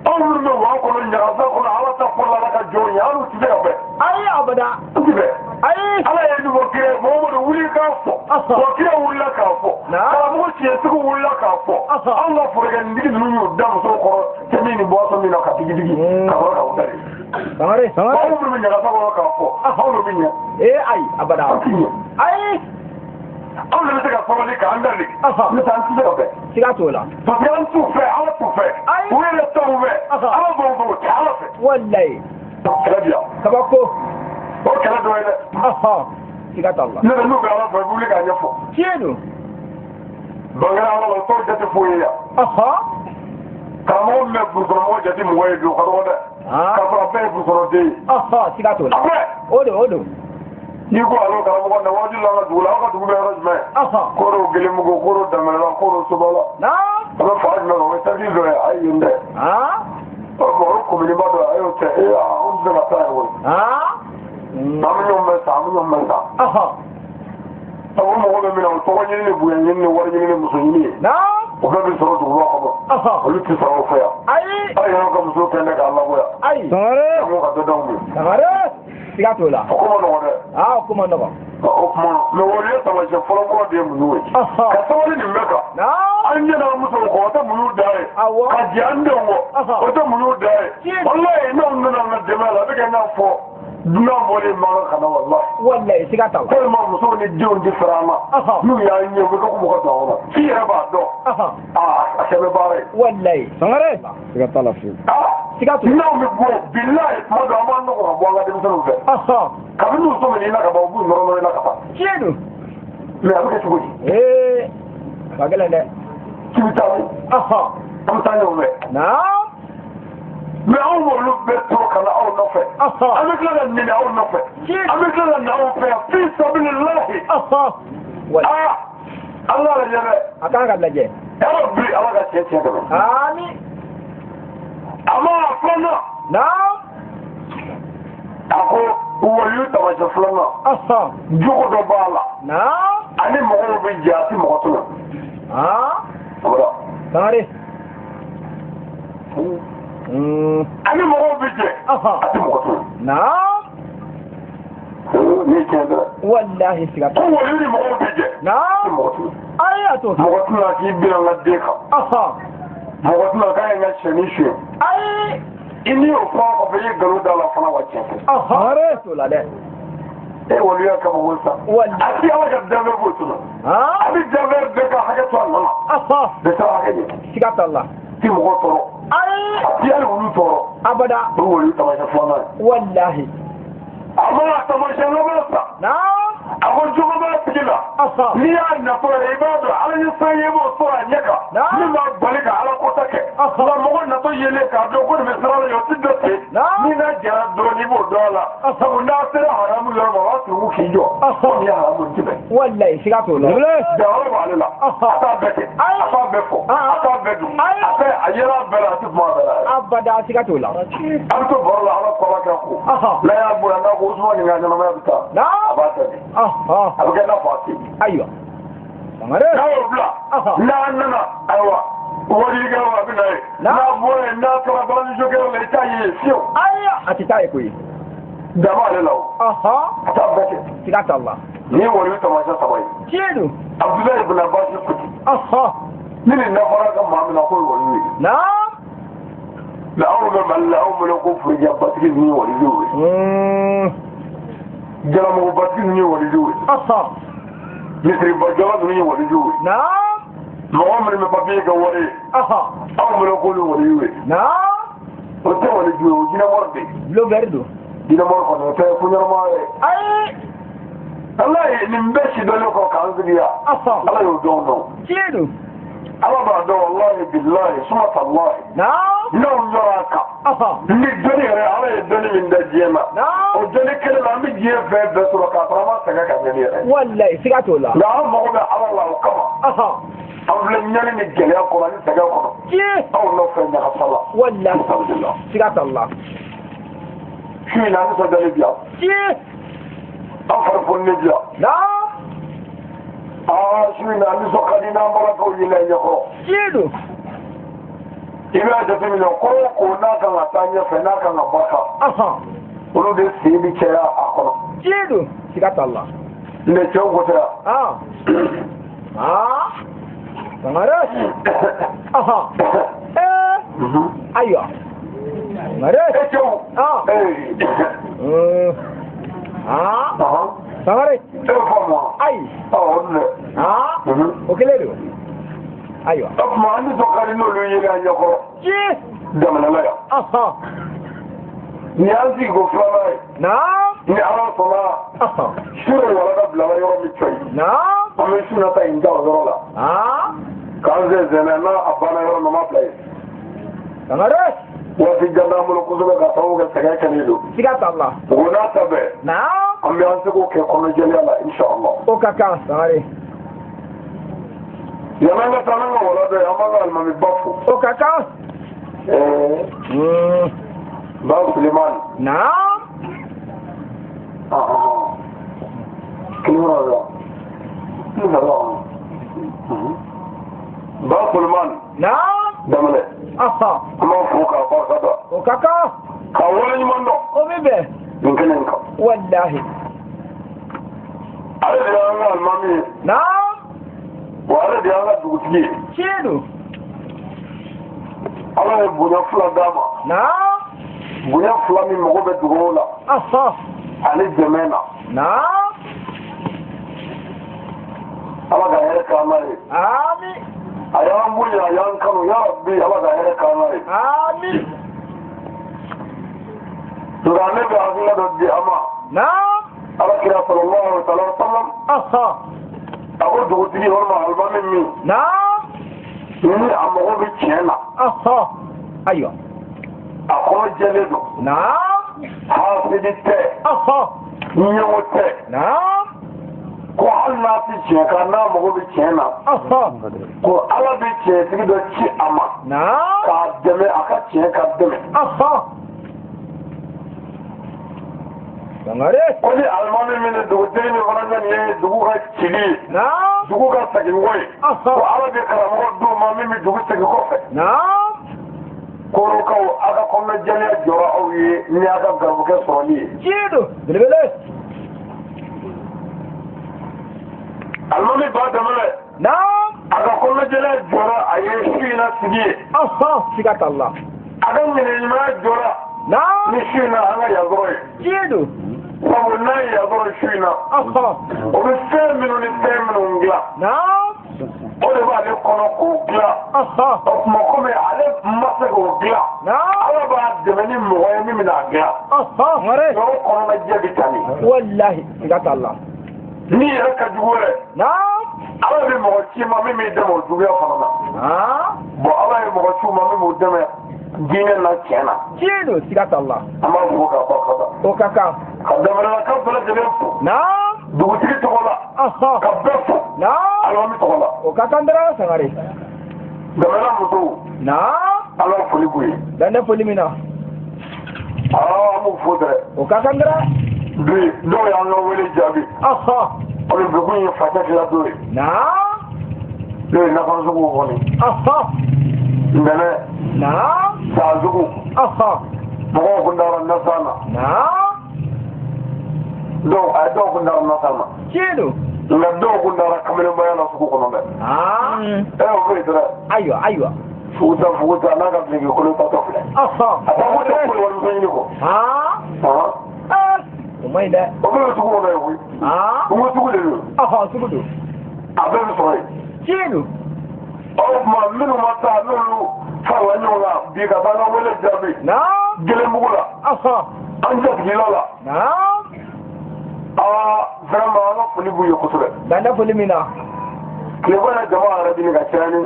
Anw minnu bɛ wa kɔnɔ ɲagasa kɔnɔ ala ta fɔlɔ ala ka jɔn ye an n'u tɛ se ka bɛn.
Ayi abada.
An tɛ bɛn.
Ayi.
Ala ye ɲuman kira Muhamadu wuli k'a fɔ. Wa kira wulila k'a fɔ. Karamɔgɔ tiɲɛtigiw wulila k'a fɔ. Anw ka forokɛnitigi ninnu y'u da musow kɔrɔ cɛ min ni buwaso min na ka digi digi ka sɔrɔ ka u da de.
Sangare.
Anw minnu bɛ ɲagasa kɔnɔ k'a fɔ anw de bɛ ɲɛ.
Ee ayi abada.
An tɛ ɲɛ.
Ayi.
Anw de bɛ se ka sabali k'an da de. N'o tɛ an tɛ se ka bɛn.
Siga t'o la.
Parce que an t'u fɛ ala t'u fɛ.
Ayi.
U yɛrɛ t'anw fɛ. Ala b'anw fɛ o tɛ ala fɛ.
Walayi.
Kɛlɛ bi yan.
Kabako.
O kɛlɛ dɔ ye dɛ.
Siga t'a la.
Ne bɛ n'u bɛ ala fɛ u bɛ wuli k'a ɲɛfɔ.
Tiɲɛ don.
Bangera ala la o t'o jate foyi ye yan. Karamɔgɔ min bɛ burukɔnɔmɔgɔ jate mɔgɔ ye bi o ka dɔgɔ dɛ. K'a sɔrɔ a bɛɛ ye burukɔnɔden ye.
Siga t'o la.
A bɛɛ.
O don o don.
N'i ko alo karamɔgɔ na waati la an ka dugu la aw ka dugu bɛ yɔrɔ jumɛn koro gelemugu koro damɛla koro soba la a bɛ fa jumɛn o ye saki dɔ ye a ye yen dɛ ɔ bɔn o kominiba dɔ a y'o kɛ ee anw tɛ se ka taa yen koyi an bɛ ɲɔgɔn bɛ sa an bɛ ɲɔgɔn bɛ sa a ko mɔgɔ bɛ min na o tɔgɔ ɲini ni bonya ɲini ni wari ɲini ni muso ɲini ye o bɛɛ bɛ sɔrɔ duguba kɔnɔ olu tɛ sɔrɔ o fɛ yan aw yɛrɛ ka muso kɛ ne k'a labɔ yan an ka dɔ d'anw ma.
Siga t'o la.
O ko ma nɔgɔn dɛ.
Aa o ko ma nɔgɔn.
O kuma mɛ waliya taamasiyɛn fɔlɔ-fɔlɔ de ye muɲu ye. Ka sabali nin bɛɛ kan. An ɲɛna an musow kɔ o tɛ muɲu da ye. Ka jɛ an denw kɔ o tɛ muɲu da ye. Walayi n'anw nana an ka denbaya la a bɛ kɛ n'a fɔ dunan bɔlen man kan ka na walayi.
Walayi siga t'a la.
Tellement musow ni denw tɛ fɛrɛ an na. N'u y'an ye u bɛ kɛ ko mɔgɔ don an kɔnɔ. F'i yɛrɛ b'a dɔn. Aa a kɛ bɛ baara ye.
Walayi.
Sangare. Siga t'a la fiyewu.
N'anw bɛ bɔ bilayi tuma dɔ an b'an nɔgɔ ka bɔ an ka denmisɛnninw fɛ. Kabini n'u sɔmina i la ka ban u b'u nɔrɔ nɔrɔ i la ka taa.
Tiɲɛ don.
Mɛ a bɛ kɛ cogo di.
Ee a ka gɛlɛn dɛ.
K'i bɛ taa min. An bɛ taa ɲɔgɔn fɛ. Mɛ anw b'olu bɛɛ to ka na aw nɔfɛ. An bɛ tila ka nɛni aw nɔfɛ. An bɛ tila ka na aw fɛ yan fi sabililahi. Aa an k'a lajɛ dɛ.
A kan ka lajɛ.
Yarabi ala ka tiɲɛ tiɲɛ dɛmɛ.
Ami.
A ma filanan.
Naam.
A ko waliyu taamasiyɛn filanan. Jogo dɔ b'a la.
Naam.
Ani mɔgɔw bɛ jɛ a ti mɔgɔ tɔɲɔ. Voilà.
Sangare.
Ani mɔgɔw bɛ jɛ a ti mɔgɔ tɔɲɔ.
Naam.
Ni tiɲɛ tɛ.
Walahi siga
t'a la. Ko waliyu ni mɔgɔw bɛ jɛ.
Naam.
A ti mɔgɔ tɔɲɔ.
Ayi a t'o.
Mɔgɔ tɛna k'i bin an ka den kan. Mɔgɔ tɛna k'a ye n ka sɛni suɲɛ.
Ayi.
I n'i y'o fɔ a kɔfɛ i ye nkalon d'a la fana wa tiɲɛ tɛ.
Sangare t'o la dɛ.
E waliya kama ko sa. A ti ala ka danfɛn foyi tɔɲɔ. A bɛ danfɛn bɛɛ ka hakɛ to a nɔ na. Bɛɛ sera hakɛ ɲɛ.
Siga t'a la.
Ti mɔgɔ tɔɔrɔ.
Ayi.
A ti hali wulu tɔɔrɔ.
Abada.
O ye waliyu taamasiyɛn filanan ye.
Walahi.
A mana taamasiyɛn laban sa.
Naam.
A ko jogo b'a tigi la. N'i y'a natɔ yɛrɛ i b'a dɔn ala ɲɛ siran ye i b'o sɔrɔ a ɲɛ kan. Min b'a bali ka ala kɔta kɛ. Nka mɔgɔ natɔ yelen k'a dɔn ko nin bɛ sira la yen o ti dɔ ten. Ni n'a jɛra dɔrɔn i b'o dɔn a la. Sabu n'a sera haramu yɔrɔ ma o b'a tugu k'i jɔ. Ko nin ye haramu ti bɛn.
Walayi siga t'o la.
Jayɔrɔ b'ale la. A t'a bɛɛ kɛ. A t'a bɛɛ fɔ. A t'a bɛɛ dun. A tɛ a yɛlɛ a bɛɛ la a ti kuma a bɛɛ la.
Abada siga t'o la.
A bɛ to baro la ala ko ala kɛ ko. N'a y'a bonya n'a ko Usumani nin ka ɲɛnamaya bɛ taa. A b'a tɛmɛ. A bɛ kɛ i n'a fɔ a tɛ.
Ayiwa. Sangare.
N'a y'o bila. N'a nana ayiwa wajilikɛlaw a bɛ na ye. N'a bɔra yen n'a taara baramusokɛyɔrɔ la i t'a ye fiyewu.
Ayi a tɛ taa ye koyi.
Dan b'ale la o. A t'a bɛɛ kɛ.
Siga t'a la.
Nin ye waliyu taamasiyɛn saba ye.
Tiɲɛ don.
Abudulayi ibn Abbas ko ten. Ni nin nafara ka maa min na k'o ye waliyu ye.
Naam.
Mɛ anw bɛ Mali la anw bolo ko forojɛ batigi ninnu ye walijuw ye. Jalamugu batigi ninnu ye walijuw ye. Misiribajɔla ninnu ye walijuw ye.
Naam.
Mɔgɔ minnu bɛ papiye kɛ wari ye. Anw bolo k'olu walijuw ye.
Naam.
O tɛ waliju ye o jinɛmɔri de ye.
Bulon don.
Jinɛmɔri kɔni o tɛ ko ɲɛnama ye.
Ayi.
Ala ye nin bɛɛ si dɔnnen kɔ k'an sigi yan. Ala y'o dɔn dɔn.
Tiɲɛ don.
Ala b'a dɔn walahi bilahi suma talahi.
Naam.
N'anw jɔra a kan. Ni dɔnni yɛrɛ ala ye dɔnni min da diɲɛ ma.
Naam.
O dɔnni kelen la an bɛ diɲɛ fɛn bɛɛ sɔrɔ k'a sɔrɔ an ma sɛgɛn ka ɲani yɛrɛ.
Walayi siga t'o la.
Nka an mago bɛ ala la o kama. An filɛ ɲani ni gɛlɛya kɔnɔ ani sɛgɛn kɔnɔ.
Tiɲɛ.
Aw nɔfɛ ɲagasa la.
Walayi siga t'a la.
Su in na an nisɔndiyalen bi yan.
Tiɲɛ.
An fari foninen bi yan.
Naam.
Aa su in na an nisɔn ka di n'an balakaw yɛlɛ ɲɛkɔrɔ.
Tiɲɛ don.
I b'a jateminɛ ko o ko n'a kan ka taa ɲɛfɛ n'a kan ka barika. Olu de sen bɛ caya a kɔnɔ.
Tiɲɛ don siga t'a la.
Mɛ cɛw ko tɛ yan.
Sangare. Ayiwa. Sangare.
E cɛw.
Sangare.
E bɛ faamu wa?
Ayi.
O dun dɛ.
O kelen don. Ayiwa.
O tuma an nisɔn ka di n'olu ye an ɲɛkɔrɔ.
Tiɲɛ.
Jamana la yan. Nin y'an sigi ko filanan ye.
Naam.
Ni ala sɔnna. Su ye walanda bilala yɔrɔ min cɔyi.
Naam.
An bɛ su nata in da o yɔrɔ la. K'an sɛnsɛn n'a a banna yɔrɔ min an b'a bila yen.
Sangare.
Waati jan t'an bolo kosɛbɛ ka sababu kɛ sɛgɛn kɛlen don.
Siga t'a la.
O n'a ta bɛɛ.
Naam.
An bɛ an seko kɛ kɔnɔjɛlenya la inshallah.
O ka kan Sangare.
Yan'an ka taa n'an ka wala dɔ ye, an b'an ka alimami ba fo.
O ka kan.
Ba Sulemani.
Naam.
Ba Sulemani.
Naam.
Daminɛ.
Aha.
An b'a fo k'a barika da.
O ka kan.
K'a waleɲuman dɔn.
O bɛ bɛn.
Nin kɛnɛ in kan.
Walahi.
Ale de y'an ka alimami ye.
Naam.
Wa ale de y'an ka dugutigi ye.
Tiɲɛ don.
Ala ye bonya fila d'a ma.
Naam.
Bonya fila min mago bɛ dugawu la.
Aha.
Ale dɛmɛ na.
Naam.
Ala ka hɛrɛ k'an n'a ye.
Amin.
A y'an bonya, a y'an kanu, ya Rabbi, Ala ka hɛrɛ k'an n'a ye.
Amin.
Nka ne bɛ hakilina dɔ di a ma.
Naam.
Ala kira sallallahu alaihi wa sallam.
Aha.
A ko dugutigi walima alimami min.
Naam.
Ni a mago bɛ tiɲɛ na.
Aha. Ayiwa.
A kɔnɔ jɛlen don.
Naam.
Hasidi tɛ.
Aha.
Ɲɔgɔn tɛ.
Naam.
Ko hali n'a tɛ tiɲɛ kan, n'a mago bɛ tiɲɛ na.
Aha.
Ko Ala bɛ tiɲɛtigi dɔ ci a ma.
Naam.
K'a dɛmɛ, a ka tiɲɛ ka dɛmɛ.
Aha. Sangare.
Ko ni alimami min ni dugutigi min fana bɛ nin ye dugu ka cili ye.
Naam.
Dugu ka seginko ye.
Aha.
Ko Ala bɛ karamɔgɔ d'u ma min bɛ dugu segin kɔfɛ.
Naam.
Korokaw, aw ka kɔnɔnajɛlenya jɔra aw ye ni aw ka garibukɛ sɔrɔli ye.
Tiɲɛ don. Belebele.
Alimami ba daminɛ.
Naam.
A ka kɔnɔnajɛlenya jɔra a ye su in na sigi ye.
Aha. Siga t'a la.
A ka ŋɛnɛɲumanya jɔra.
Naam.
Ni su in na an ka yazɔrɔ ye.
Tiɲɛ don.
Sabu n'a ye yazɔrɔ su in na.
Aha.
O bɛ fɛn minnu ni fɛn minnu dilan.
Naam.
O de b'ale kɔnɔ k'o dilan.
Aha.
O tuma komi ale ma se k'o dilan.
Naam.
Ala b'a dɛmɛ ni mɔgɔ ye min bɛna a dilan.
Aha.
Yɔrɔ kɔnɔnajɛ bɛ taa min.
Walahi. Siga t'a la.
Ni yɛrɛ ka jugu yɛrɛ.
Naam.
Ala bɛ mɔgɔ ci ma min b'i dɛmɛ o juguya fana na.
Ah.
Bon Ala ye mɔgɔ ci ma min b'o dɛmɛ diinɛ na tiɲɛ na.
Tiɲɛ don. Siga t'a la.
An b'a fo k'a barika da.
O ka kan.
Ka daminɛlakaw bɛɛ lajɛlen fo.
Naam.
Dugutigi tɔgɔ la.
Aha.
Ka bɛɛ fo.
Naam.
Alimami tɔgɔ la.
O ka kan dɔrɔn Sangare.
Daminɛla musow.
Naam.
Ala foli b'u ye.
Dan tɛ foli min na.
Aa an b'u fo dɛ.
O ka kan dɔrɔn.
Bi dɔw y'an ka wele jaabi.
Aha.
O de dugu in ye facɛ tila dɔ ye.
Naam.
N'o ye nafansuguw kɔni.
Aha.
Ntɛnɛn.
Naam.
Sazugu.
Aha.
Mɔgɔw kun taara nasan na.
Naam.
Dɔw a dɔw kun taara nasan na.
Tiɲɛ don.
Nka dɔw kun taara kamelenbaya la sugu kɔnɔ dɛ.
Ah.
Ɛ o bɛ yen dɛ.
Ayiwa ayiwa.
Fuguta fuguta n'a ka bileki kolon tatɔ filɛ.
Aha.
A taa ko tɛ foyi warimisɛn ɲini kɔ.
Ah.
Ahan.
Ah. O man ɲi dɛ.
O bɛɛ bɛ sugu kɔnɔ yen koyi.
Ah.
N ko sugu de don.
Aha sugu don.
A bɛɛ bɛ sɔrɔ yen.
Tiɲɛ don.
O tuma minnu ma taa n'olu farala ɲɔgɔn kan bi ka taa an ka wele jaabi.
Naam.
Gelenbugu la.
Aha.
An jatigila la.
Naam.
Aa vraiment an ka foli b'u ye kosɛbɛ.
Dan tɛ foli min na.
Tilema na jama yɛrɛ bi ka caya ni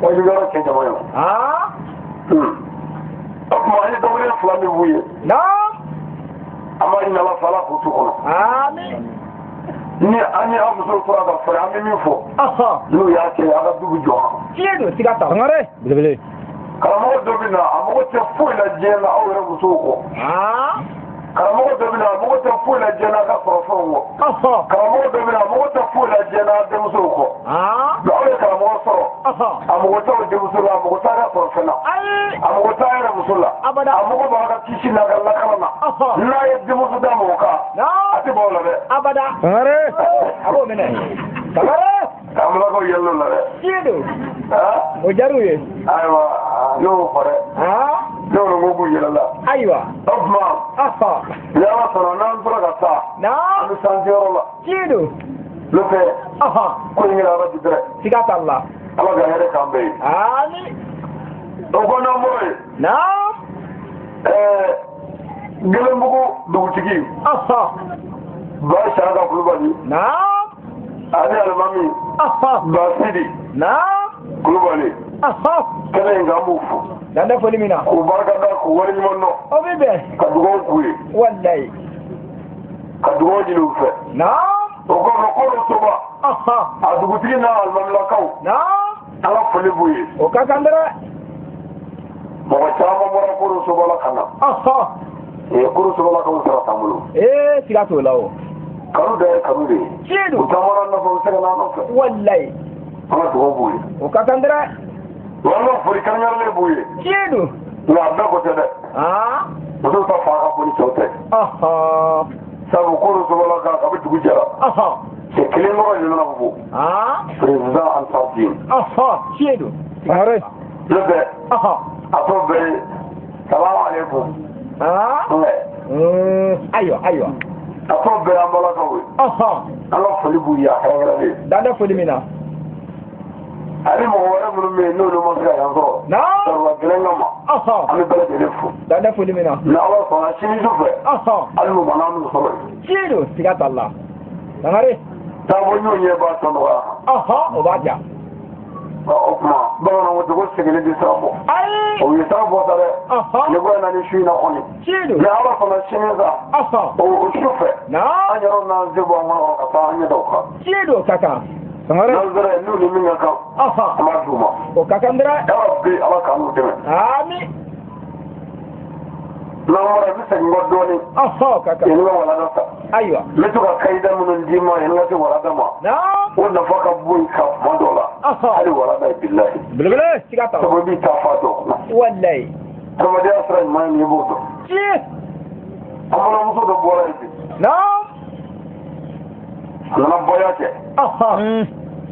wajibiyɔrɔ cɛ jama ye.
Ah.
O tuma an ye dɔgɔnin fila min b'u ye.
Naam.
An b'a ɲini Ala fɛ Ala k'u t'u kɔnɔ.
Amin.
Ni an ye aw musow tora ka fara an bɛ min fɔ.
Aha.
N'u y'a kɛ a ka du bɛ jɔ.
Tiɲɛ don. Siga t'a la.
Sangare. Belebele.
Karamɔgɔ dɔ bɛ na a mago tɛ foyi la diɲɛ na aw yɛrɛ musow kɔ.
Ah.
Karamɔgɔ dɔ bɛ na a mago tɛ foyi la diɲɛ na a ka sɔrɔ fɛnw kɔ.
Aha.
Karamɔgɔ dɔ bɛ na a mago tɛ foyi la diɲɛ na a denmusow kɔ.
Ah.
Nka aw ye karamɔgɔ sɔrɔ.
Aha.
A mago t'aw denmuso la, a mago t'a ka sɔrɔ fɛn na.
Ayi.
A mago t'a yɛrɛ muso la.
Abada.
A mago b'a ka kisi n'a ka lakana na.
Aha.
N'a ye denmuso d'a ma o kan.
Naam.
A tɛ bɔ o la dɛ.
Abada.
Sangare.
A b'o minɛ. Sangare.
Karamɔgɔw yɛlɛl'o la dɛ.
Tiɲɛ don.
Ah.
O diyar'u ye.
Ayiwa ne y'o fɔ dɛ.
Ah.
Ne ko ko k'u yɛlɛla.
Ayiwa.
O tuma.
Aha.
Ni Ala sɔnna n'an tora ka taa.
Naam.
An bɛ sanfɛyɔrɔ la.
Tiɲɛ don.
N'o tɛ.
Aha.
Ko in kɛra ala bi dɛ.
Siga t'a la.
Ala ka hɛrɛ k'an bɛɛ ye.
Amin.
O ko n'an bɔra yen.
Naam.
Gelenbugu dugutigi.
Aha.
Ba Saraka Kulubali.
Naam.
Ani alimami.
Aha.
Ba Sidi.
Naam.
Kulubali.
Aha.
Kɛnɛ in kan an b'u fo.
Dan tɛ foli min na.
K'u barika da k'u waleɲuman dɔn.
O bɛ bɛn.
Ka dugawu k'u ye.
Walayi.
Ka dugawu ɲini u fɛ.
Naam.
O kɔfɛ Koro Soba. A dugutigi n'a alimamilakaw.
Naam.
An ka foli b'u ye.
O ka kan dɛ.
Mɔgɔ caman bɔra Koro Soba la ka na. Koro Sobalakaw sara t'an bolo.
Ee siga t'o la o.
Kanu da ye kanu de ye.
Tiɲɛ don.
U taamana nɔfɛ u bɛ se ka n'an nɔfɛ.
Walayi.
An ka dugawu b'u ye.
O ka kan dɛ.
Wa an ka foli kɛrɛnkɛrɛnnen b'u ye.
Tiɲɛ don.
Nka a bɛɛ ko tɛ dɛ. Musow ta fan ka bon ni cɛw ta ye. Sabu Koro Sobalakaw kabi dugu jɛra. Cɛ kelen dɔrɔn de nana fɔ. Président Ansardine.
Tiɲɛ don.
Sangare.
Ne bɛ. A tɔ bɛɛ ye. Salamu aleykum.
Ayiwa ayiwa.
A tɔ bɛɛ an balakaw ye. An ka foli b'u ye a kɛrɛnkɛrɛnnen.
Dan tɛ foli min na.
Ani mɔgɔ wɛrɛ minnu bɛ yen n'olu ma se ka yan sɔrɔ. Darura gɛlɛn kama. An bɛ bɛɛ lajɛlen fo.
Dan tɛ foli min na.
Ni Ala sɔnna sini su fɛ. Hali n'u ma n'an n'u sɔrɔ yen.
Tiɲɛ don siga t'a la. Sangare.
Taabolo ɲɔgɔn ɲɛ b'a tɔ nɔgɔya.
O b'a diya.
O tuma bamananw ko ten ko segin tɛ sira bɔ.
Ayi.
O ye sira bɔ sa dɛ. Ne ko na ni su in na kɔni.
Tiɲɛ don.
Ni Ala sɔnna sini sa. O su fɛ.
Naam.
An yɛrɛw n'an se bɔ an kɔnɔ ka taa an ɲɛ da o kan.
Tiɲɛ don o ka kan.
Sangare.
N'an sera yen n'u ni min ka kan. An b'a d'u ma.
O ka kan dɛ.
Yarabi Ala k'an n'u dɛmɛ.
Ami.
N'an bɔra i bɛ segin kɔ dɔɔnin.
O ka kan.
Yanni ka walanda ta.
Ayiwa.
N bɛ to ka kayida minnu d'i ma yanni ka se walanda ma.
Naam.
O nafa ka bon i kan tuma dɔw la. Hali walanda ye bilahi.
Belebele.
Siga t'a la.
Sabu i b'i ta fa dɔn kunna.
Walayi.
Adamadenya sira ɲuman ye min ye i b'o dɔn.
Tiɲɛ.
An balimamuso dɔ bɔra yen bi.
Naam.
A nana bɔya kɛ. A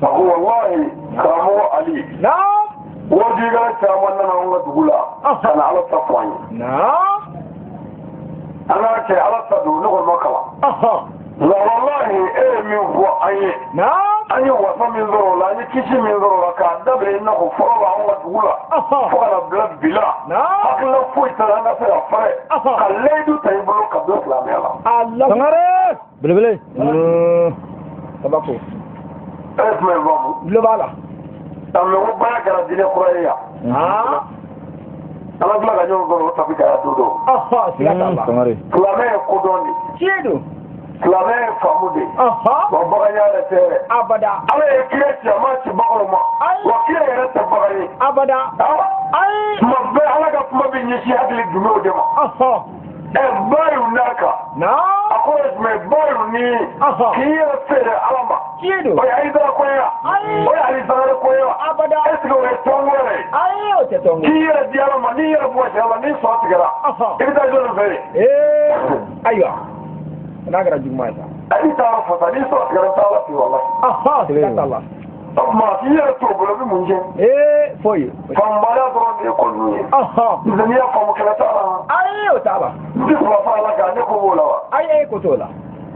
ko walahi karamɔgɔ Ali.
Naam.
Wajibiya caman nana an ka dugu la. Ka na Ala ta fɔ an ye.
Naam.
An k'a kɛ Ala ta don ne kɔni ma kalan. Nka walahi e ye min fɔ an ye.
Naam.
An ye wasa min sɔrɔ o la an ye kisi min sɔrɔ o la k'a daminɛ i n'a fɔ fɔlɔ la anw ka dugu la. Fo ka na bila bi la.
Naam.
Hakilina foyi t'a la an ka se ka fɛrɛ. Ka layidu ta i bolo ka don silamɛya la.
Ala.
Sangare. Belebele.
Kabako.
E ye kuma in faamu.
Tulo b'a la.
Mɛ ko baara kɛra diinɛ kura ye yan. An ka tila ka ɲɔgɔn sɔrɔ o tabi kɛra don dɔ.
Siga t'a la.
Sangare.
Silamɛ ye kodɔn de.
Tiɲɛ don.
Silamɛ ye faamu de. Wa baganya yɛrɛ tɛ yɛrɛ.
Abada.
Ala ye kira ci a ma ci baganw ma.
Ayi.
Wa kira yɛrɛ tɛ bagan ye.
Abada. Ayi.
Tuma bɛɛ Ala ka kuma bɛ ɲɛsin hakili jumɛnw de ma. Bayiw n'a kan.
Naam.
A kɔrɔ ye jumɛn ye bayiw ni. K'i yɛrɛ feere Ala ma.
Tiɲɛ don.
O ye Ayidara ko ye wa.
Ayi.
O ye Ali Sangare ko ye wa.
Abada.
Est ce que o ye tɔnko yɛrɛ ye.
Ayi o tɛ tɔnko.
K'i yɛrɛ di Ala ma n'i yɛrɛ bɔ sira la n'i sɔ tigɛra. I bɛ taa jɔnni fɛ yen.
Ee ayiwa. N'a kɛra juguman ye sa.
A b'i taa yɔrɔ fɔ sa n'i sɔ tigɛra i bɛ taa Ala fɛ yen walahi.
Siga t'a la.
O tuma k'i yɛrɛ t'o bolo i bɛ mun kɛ.
Ee foyi.
Faamubaliya dɔrɔn de ye ko ninnu ye. N'o tɛ n'i y'a faamu kɛlɛ t'a la.
Ayi o t'a la.
N tɛ fila fara Ala kan ne ko b'o la wa.
Ayi e ko t'o la.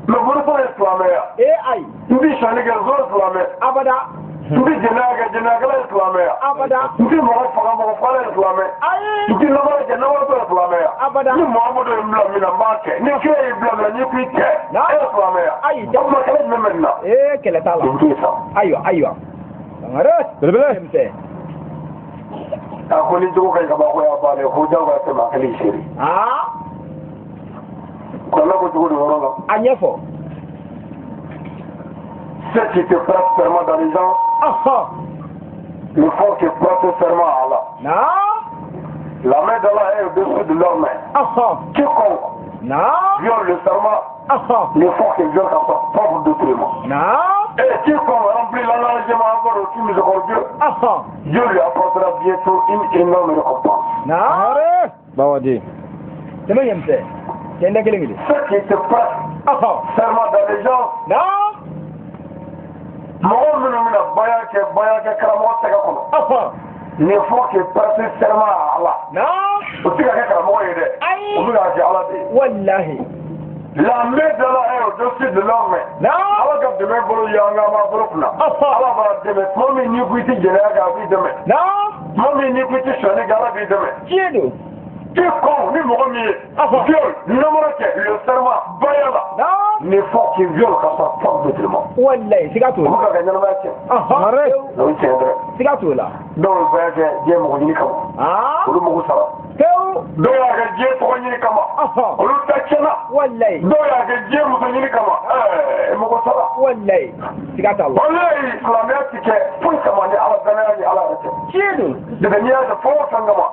Mɛ bolofara ye silamɛya.
Ee ayi.
N tɛ sonyali kɛ zon silamɛ.
Abada.
N tɛ jɛnɛya kɛ jɛnɛyakɛla ye silamɛya.
Abada.
N tɛ mɔgɔ faga mɔgɔ fagala ye silamɛ.
Ayi.
N tɛ namara kɛ namaratɔ ye silamɛya.
Abada.
Ni Muhamadu ye n bila min na n b'a kɛ. Ni kira y'i bila min na n'i ko i kɛ. E ye silamɛya.
Ayi.
O tuma kɛlɛ jumɛn bɛ nin na.
Ee kɛlɛ t'a la.
Nin t'e sa.
Ayiwa ayiwa. Sangare.
Belebele.
A ko ni jogo ka ɲi ka ban ko y'a bannen ko jagoya tɛ maa kelen seere. Kuranɛ ko cogo di o yɔrɔ la.
A ɲɛfɔ.
Ceux qui te prêtent serment dans les gens ne font que prêter serment à Allah.
Naam.
La main d'Allah est au-dessus de leur main. Quiconque viole le serment ne font que violer à sa propre détriment.
Naam.
Et quiconque remplit l'engagement envers le tout miséricordieux, Dieu lui apportera bientôt une énorme récompense.
Naam.
Bawadi.
Tɛmɛ ɲɛmisɛn. Cɛ n da kelen kelen.
Ceux qui te prêtent serment d'allégeance.
Naam.
Mɔgɔ minnu bɛna baara kɛ karamɔgɔ tɛgɛ kɔnɔ. Ne font que prêter serment à Allah.
Naam.
O tɛ ka kɛ karamɔgɔ ye dɛ.
Ayi.
O bɛ k'a kɛ Ala de ye.
Walahi.
La main d'Allah est au-dessus de leur main.
Naam.
Ala ka dɛmɛ bolo y'an ka bolo kunna. Ala b'a dɛmɛ tuma min n'i ko i tɛ jɛnɛya kɛ a b'i dɛmɛ.
Naam.
Tuma min n'i ko i tɛ sonyali kɛ Ala b'i dɛmɛ.
Tiɲɛ don.
Quiconque ni mɔgɔ min ye viole namara kɛ le serment baya la.
Naam.
Ne font que viole ka sa propre détriment.
Walahi siga t'o
O
la.
bɛ ka kɛ ɲɛnamaya tiɲɛ. O ye tiɲɛ dɛ.
Siga t'o la.
Dɔw bɛ baya kɛ diɲɛ mɔgɔ ɲini kama. Olu mago sara.
Pewu.
Dɔw y'a kɛ diɲɛ tɔgɔ ɲini kama. Olu ta tiɲɛna.
Walayi.
Dɔw y'a kɛ diɲɛ muso ɲini kama. Mɔgɔ sara.
Walayi. Siga t'a la.
Walayi silamɛya ti kɛ foyi kama ni Ala danaya ni Ala yɛrɛ tɛ.
Tiɲɛ don.
Depuis n'i y'a kɛ fɛn o fɛn kama.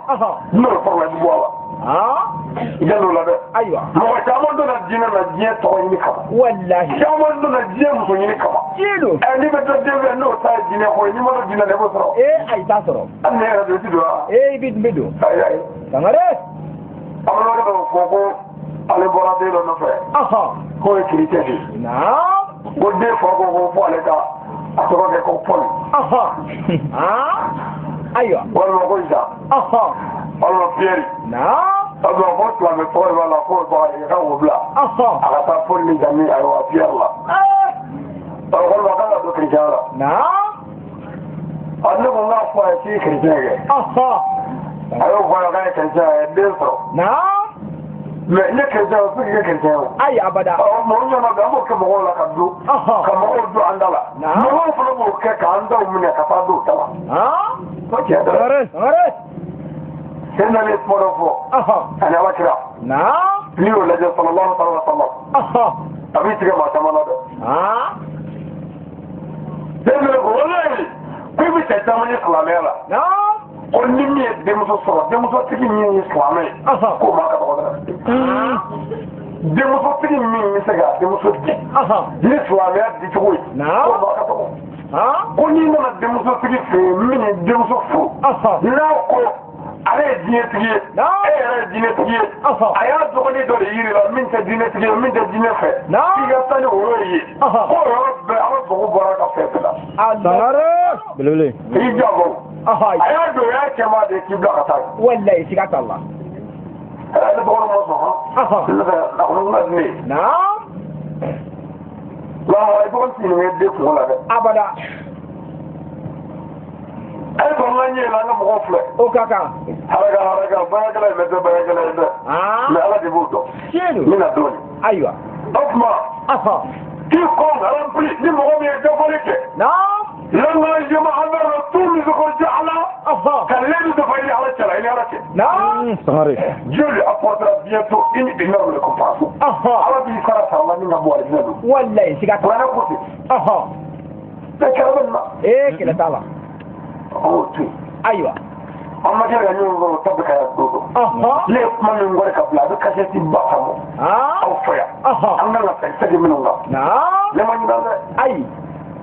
N'o sɔrɔla i bɛ bɔ a la. I ka n'o la dɛ.
Ayiwa.
Mɔgɔ caman donna diinɛ na diɲɛ tɔgɔ ɲini kama.
Walahi.
Caman donna diɲɛ muso ɲini kama.
Tiɲɛ don.
N'i bɛ dɔ den fɛ n'o ta ye diinɛ ko ye n'i ma don diinɛ na i b'o sɔrɔ.
Ayi t'a sɔrɔ.
Hali ne yɛrɛ don i ti don wa.
I bɛ don.
Ayi ayi.
Sangare.
An balimakɛ dɔ fɔ ko ale bɔra den dɔ nɔfɛ. K'o ye chrétien de ye.
Naam.
Ko den fa ko fo ale ka a tɔgɔ kɛ ko Paul.
Ayiwa.
Walima ko Jean. Walima Pierre.
Naam.
Walima ko silamɛ tɔgɔ de b'a la k'o tɔgɔ ye k'a k'o bila. A ka taa Paul ni Jean ni ayiwa Pierre la. Walima k'a ka don chrétien la.
Naam.
Ne ko n k'a fɔ a ye k'i ye chrétien kɛ. A y'o fɔ a ye k'a ye chrétien ye a ye den sɔrɔ.
Naam.
Mais ne chrétien o tɛ se k'i kɛ chrétien o.
Ayi abada.
Mɔgɔ ɲɔgɔn na an b'o kɛ mɔgɔw la ka don. Ka mɔgɔw don an da la. Mɔgɔw fana b'o kɛ k'an daw minɛ ka taa don u ta la. O tiɲɛ tɛ dɛ.
Sangare.
Seyidina Ali ye kuma dɔ fɔ. Ani Ala kira.
Naam.
N'i y'o lajɛ sallallahu alaihi wa sallam. A b'i tigɛ maa caman na dɛ. Seyidina Ali ko walayi ko i bɛ cɛ caman ye silamɛya la.
Naam.
Ko ni min ye denmuso sɔrɔ denmusotigi min ye silamɛ ye k'o maa ka dɔgɔ dɛ. Denmusotigi min bɛ se ka denmuso di ni silamɛya dicogo ye k'o maa ka dɔgɔ. Ko n'i nana denmusotigi fɛ yen min ye denmuso furu n'a ko ale ye diinɛtigi ye e yɛrɛ ye diinɛtigi ye a y'a dɔgɔnin dɔ de yiri la min tɛ diinɛtigi ye min tɛ diinɛ fɛ k'i ka taa ni o yɔrɔ ye k'o yɔrɔ bɛɛ ala mago bɔra ka fɛn bɛɛ la.
Sangare. Belebele.
I janto. A y'a don o y'a cɛman de ye k'i bila ka taa.
Walayi siga t'a la.
Ne dɔgɔnin ma sɔn hɔn. Ne fɛ a kɔni ka di ne ye.
Naam.
Lahara i dɔgɔnin t'i ɲininka i den kungo la dɛ.
Abada.
A ye sɔrɔ n ka ɲɛ yɛlɛ an ka mɔgɔw filɛ.
O ka kan.
Haraka baarakɛla ye mɛ baarakɛla ye dɛ. Mais Ala de b'o dɔn.
Tiɲɛ don.
N bɛna dɔɔnin.
Ayiwa.
O tuma. Quiconque remplit ni mɔgɔ min ye dafali kɛ.
Naam.
L'engagement envers le tout miséricordieux Allah. Ka l'aide de i ni Ala cɛ la i ni Ala cɛ.
Naam.
Sangare.
Dieu lui apportera bientôt une énorme récompense. Ala b'i sara sara la min ka bon alijinɛ don.
Walayi siga t'a la.
Kuranɛ ko ten. Bɛɛ kɛra bɛ nin na.
Kɛlɛ t'a la.
An k'o to yen.
Ayiwa.
An ma kɛ ka ɲɔgɔn sɔrɔ o ta bɛ ka don dɔ. Ne ye kuma min kɔri ka bila a bɛ kasɛti ba ta bɔ. Aw fɛ yan. An kan ka segin minnu kan. Ne ma ɲinɛ dɛ.
Ayi.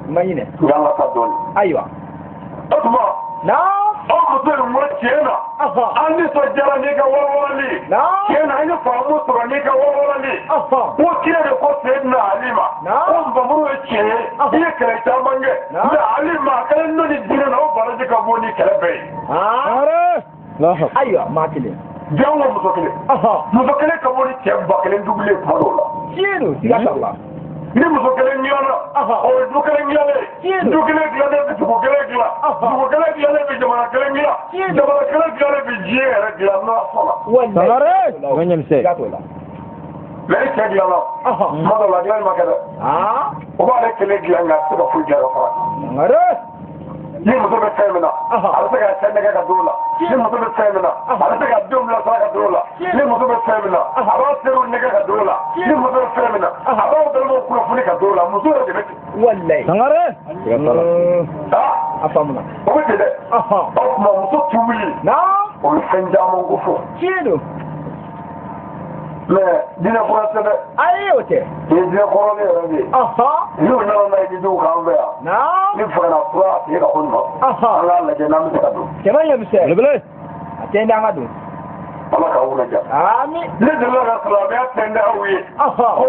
N ma ɲinɛ.
Nka an ka taa dɔɔnin.
Ayiwa.
O tuma.
Naam.
Aw muso in ko tiɲɛ na. An nisɔndiyara n'i ka walawalali ye. Tiɲɛ na an ye faamu sɔrɔ n'i ka walawalali ye. Ko kira de ko Seyidina Ali ma. Ko nbamuru ye tiɲɛ ye. I ye kɛlɛ caman kɛ. Nka Ali ma a kɛlen don ni diinɛ na o baraji ka bon ni kɛlɛ bɛɛ ye.
Ayiwa maa kelen.
Jango muso kelen. Muso kelen ka bon ni cɛ 1000 dubili ye kuma dɔw la.
Tiɲɛ don siga t'a la.
Ni muso kelen dilanna o ye du kelen dilannen ye du kelen dilannen bɛ dugu kelen dilan dugu kelen dilannen bɛ jamana kelen dilan jamana kelen dilannen bɛ diɲɛ yɛrɛ dilan n'a sɔnna.
Sangare.
Siga t'o la.
Mais ni cɛ dilanna tuma dɔw la dilanni ma kɛ dɛ. O b'ale kelen dilan nka a tɛ se ka foyi dilan ka fara.
Sangare.
Ni muso bɛ fɛn min na a bɛ se ka cɛ nɛgɛ ka don o la ni muso bɛ fɛn min na a bɛ se ka denw bilasira ka don o la ni muso bɛ fɛn min na a b'a teriw nɛgɛ ka don o la ni muso bɛ fɛn min na a b'a balimaw kunnafoni ka don o la muso yɛrɛ de bɛ ten.
Walayi.
Sangare.
A faamuna.
O bɛ ten dɛ. O tuma muso tubili.
Naam.
O bɛ fɛn caman ko fɔ.
Tiɲɛ don.
Mais diinɛ kura tɛ dɛ.
Ayi o tɛ.
Nin ye diinɛ kɔrɔlen yɛrɛ de ye. N'u nana n'a ye didenw k'an fɛ yan.
Naam.
Ni fagana kura a tigi ka ko nin ma. An k'a lajɛ n'an bɛ se ka don.
Cɛman ɲɛmisɛn.
Belebele.
A tɛ n da an ka don.
Ala k'aw wula diya.
Ami.
Ne delila ka silamɛya tɛndɛ aw ye. Ko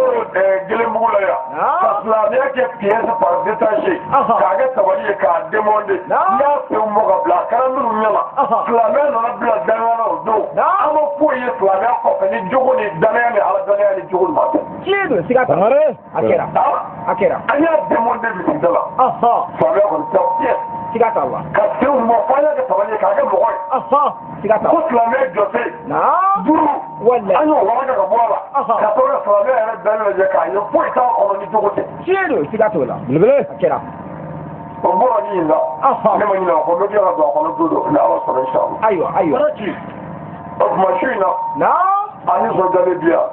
Gelenbugu la yan. Ka silamɛya kɛ pièce par détaché. K'a kɛ tabali ye k'a démonter. N y'a senw bɔ ka bila a kɛra minnu ɲɛna. Silamɛya nana bila danaya la o don. An ma foyi ye silamɛya kɔfɛ ni jogo ni danaya ni ala danaya ni jogo ɲuman tɛ.
Tiɲɛ don siga t'a la. A kɛra. A kɛra.
An y'a démonter misida la. Silamɛya kɔni tɛ pièce.
Siga t'a la.
Ka senw bɔ f'an y'a kɛ tabali ye k'a kɛ mɔgɔ ye.
Siga t'a la.
Ko silamɛya jɔsen. Duuru. An y'o waraka ka bɔ a la. Ka sɔrɔ ka silamɛya yɛrɛ bɛɛ lajɛ k'a ye foyi t'a kɔnɔ ni jogo tɛ.
Tiɲɛ don siga t'o la.
Belebele.
A kɛra.
O bɔra ni nin la. Ne ma ɲinɛ o kɔ n bɛ tila ka don a kɔnɔ don dɔ ni Ala sɔnna inshallah.
Ayiwa ayiwa.
O tuma su in na.
Naam.
An nisɔndiyalen bi yan.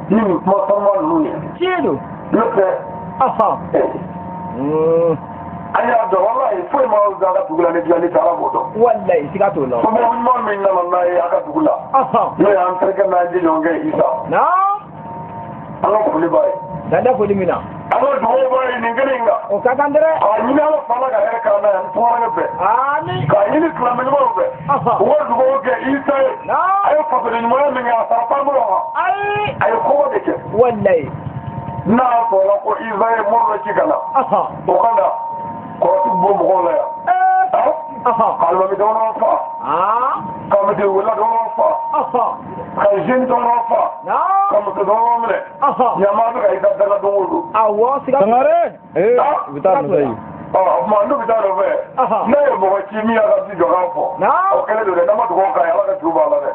Ni nin kuma sanuma ninnu ye.
Tiɲɛ don.
N'o tɛ. An y'a dɔn walayi foyi ma an ka dugu la ni dilanni tɛ, Ala b'o dɔn.
Walayi siga t'o la.
Somɔgɔ ɲuman min nana n'a ye a ka dugu la. N'o y'an terikɛ n'an jɛɲɔgɔnkɛ Isa.
Naam.
An ka foli b'a ye.
Dan tɛ foli min na.
An ka dugawu b'a ye nin kelen in kan.
O ka kan dɛrɛ.
K'a ɲini Ala fa la ka hɛrɛ k'an na yan tungaranke bɛɛ.
Ami.
K'a ɲini silamɛ ɲumanw fɛ. U ka dugawu kɛ Isa ye.
Naam.
A ye fasoden ɲumanya min kɛ a sara t'an bolo wa.
Ayi.
A ye kɔgɔ de kɛ.
Walayi.
N'a fɔra ko Isa ye mɔgɔ dɔ ci ka na. O ka na kɔrɔti bɔ mɔgɔw la yan. Ka alimami damadɔ fa. Ka misiriwelela damadɔ fa. Ka jeune damadɔ fa. Ka muso damadɔ minɛ. Ɲama bɛ ka Isa danga don o don.
Awɔ siga.
Sangare. U bɛ taa nɔfɛ yen.
Ɔ o tuma n'u bɛ taa nɔfɛ. N'a ye mɔgɔ ci min y'a ka ci jɔ k'a fɔ. O kɛlen don dɛ, n'an ma dugawu k'a ye Ala ka juru b'a la dɛ.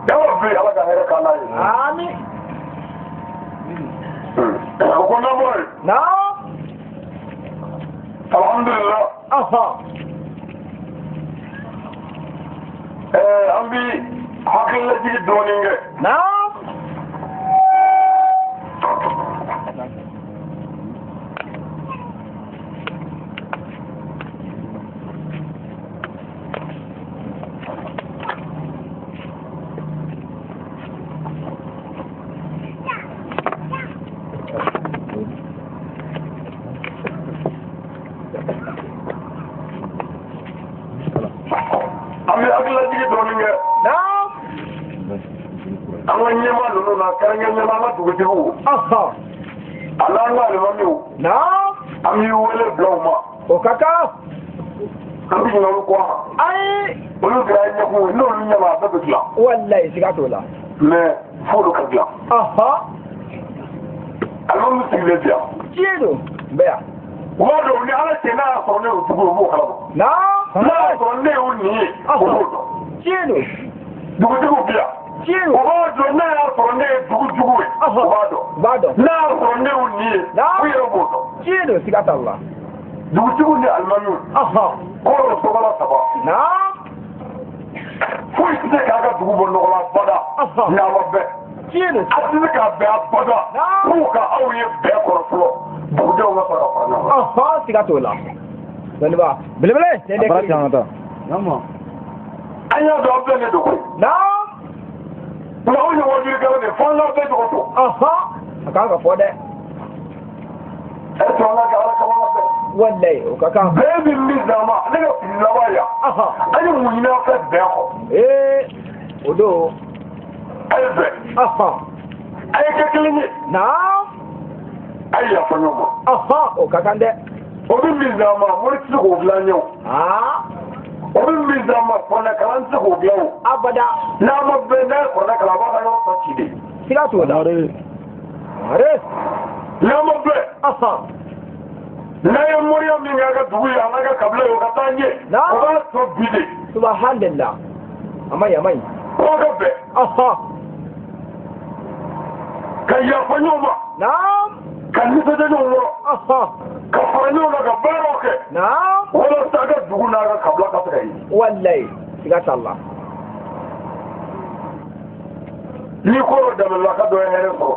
Yɔrɔ bi Ala ka hɛrɛ k'an n'a ye.
Ami.
O ko n'an bɔra yen.
Naam.
Alhamdulillah. An bi hakililajigi dɔɔnin kɛ.
Naam.
An bɛ hakililajigi dɔɔnin kɛ.
Naam.
An ka ɲɛmaa ninnu na kɛrɛnkɛrɛnnenya an ka dugutigiw. A n'an ka alimamiw.
Naam.
An b'i wele bila u ma.
O ka kan.
An bɛ ɲinɛ olu kɔ.
Ayi.
Olu kɛra ɲɛkun ye, n'olu ɲɛma a bɛɛ bɛ dilan.
Walayi siga t'o la.
Mais f'olu ka dilan. Alimami sigilen bi yan.
Tiɲɛ don. N bɛ yan.
U b'a dɔn ni Ala cɛ n'a y'a sɔrɔ ne y'o jugu ye, u b'o kalama.
Naam.
N'a y'a sɔrɔ ne y'o nin ye, u b'o dɔn.
Tiɲɛ don.
Dugutigiw bi yan.
Tiɲɛ
U
don.
b'a dɔn n'a y'a sɔrɔ ne ye dugu jugu ye, u b'a dɔn.
U b'a dɔn.
N'a y'a sɔrɔ ne y'o nin ye, u yɛrɛ b'o dɔn.
Tiɲɛ don siga t'a la.
Dugutigiw ni alimamiw. Kɔrɔ sɔgɔla saba.
Naam.
Foyi tɛ se k'a ka dugu bɔ nɔgɔ la bada. N'a ma bɛn.
Tiɲɛ don.
A tɛ se k'a bɛn a bada. F'u ka aw ye bɛn kɔrɔ fɔlɔ. Dugudenw ka sɔrɔ ka fara ɲɔgɔn kan.
Siga t'o la. Dɔnniba.
Belebele. A baara caman ka taa.
An y'a dɔn an bɛɛ de don koyi.
Naam.
Nka anw ye wajulikɛla de ye, f'an k'aw bɛɛ tɔgɔ fɔ.
A kan ka fɔ dɛ.
Ɛ to an ka kɛ Ala kama an bɛɛ.
Walayi o ka kan.
Bɛn min bɛ d'an ma, ne ka fili laban yan. An ye mun ɲini an fɛ bɛn kɔ.
O don.
A ye bɛn. A ye kɛ kelen ye.
Naam.
A ye yafa ɲɔgɔn ma.
O ka kan dɛ.
O bɛ min d'an ma, mori tɛ se k'o dilan ɲɛ o. O bɛ min d'an ma, kuranɛ kalan tɛ se k'o dilan o.
Abada.
N'a ma bɛn, n'a ye kuranɛ kalan, a b'a ka yɔrɔ ta ci de.
Siga t'o la. Are.
N'a ma bɛn. N'a ye moriya min kɛ a ka dugu ye, a n'a ka kabila ye, o ka taa ɲɛ. O b'a tɔ bi de.
Subhanallah. A ma ɲi, a ma ɲi.
F'aw ka bɛn. Ka yafa ɲɔgɔn ma.
Naam.
Ka nisɔndiya ɲɔgɔn kɔrɔ. Ka fara ɲɔgɔn kan ka baaraw kɛ.
Naam.
Walasa a ka dugu n'a ka kabila ka se ka ye.
Walayi siga t'a la.
Ni ko dɔ daminɛna ka dɔ ye hɛrɛ sɔrɔ.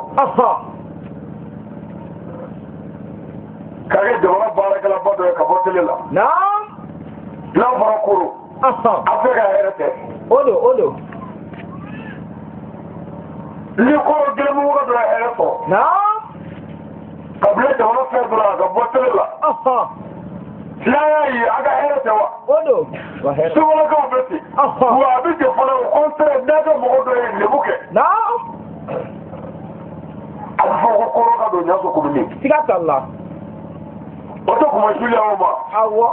K'a kɛ jamana baarakɛlaba dɔ ye ka bɔ télé la.
Naam.
N'a fɔra koro. A bɛɛ ka hɛrɛ tɛ.
O don, o don.
Ni koro gɛlɛnmɔgɔ dɔ ye hɛrɛ sɔrɔ.
Naam.
Ka bila jamana fɛn dɔ la ka bɔ télé la. N'a y'a ye a ka hɛrɛ tɛ wa.
O don.
Sokɔnɔkaw bɛ ten. Wa a bɛ ten fana, au contraire, n'a ka mɔgɔ dɔ ye lebu kɛ.
Naam.
A bɛ fɔ ko koro ka don ɲaso komini.
Siga t'a la.
O tɛ kuma suliya o ma.
Awɔ.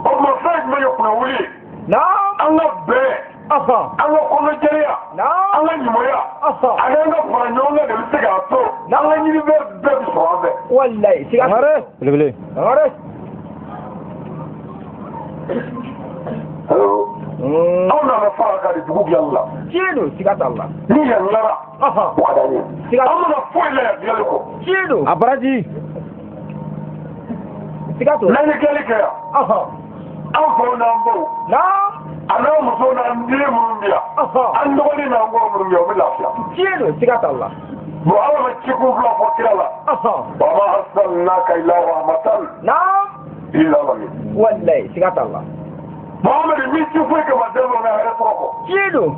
O tuma fɛn jumɛn ye kunna wuli ye.
Naam.
An ka bɛn. An ka kɔnɔjɛlenya.
Naam.
An ka ɲumanya. Ani an ka fara ɲɔgɔn kan de bɛ se k'a to an ka ɲini bɛɛ bɛ sɔrɔ an fɛ.
Walayi siga.
Sangare. Belebele.
Sangare.
Anw nana fara kan de dugu dilanli la.
Tiɲɛ don, siga t'a la.
Ni yan dilanna, o ka d'an ye. An mana foyi la yan dilanli kɔ.
Tiɲɛ don.
A baraji.
Siga t'o la.
N'an ye dilanli kɛ yan. Anw faw n'an baw.
Naam.
A n'a muso n'an den minnu bɛ yan, an dɔgɔnin n'an kɔrɔ minnu bɛ yan, o bɛ lafiya.
Tiɲɛ don, siga t'a la.
Bon, Ala ma cikun fila fɔ kira la. Wa ma arsalnaka illa rahmatan.
Naam.
Lil alamin.
Wallahi, siga t'a la.
Muhamadu min ci foyi kama dɛmɛ ka hɛrɛ sɔrɔ kɔ.
Tiɲɛ don.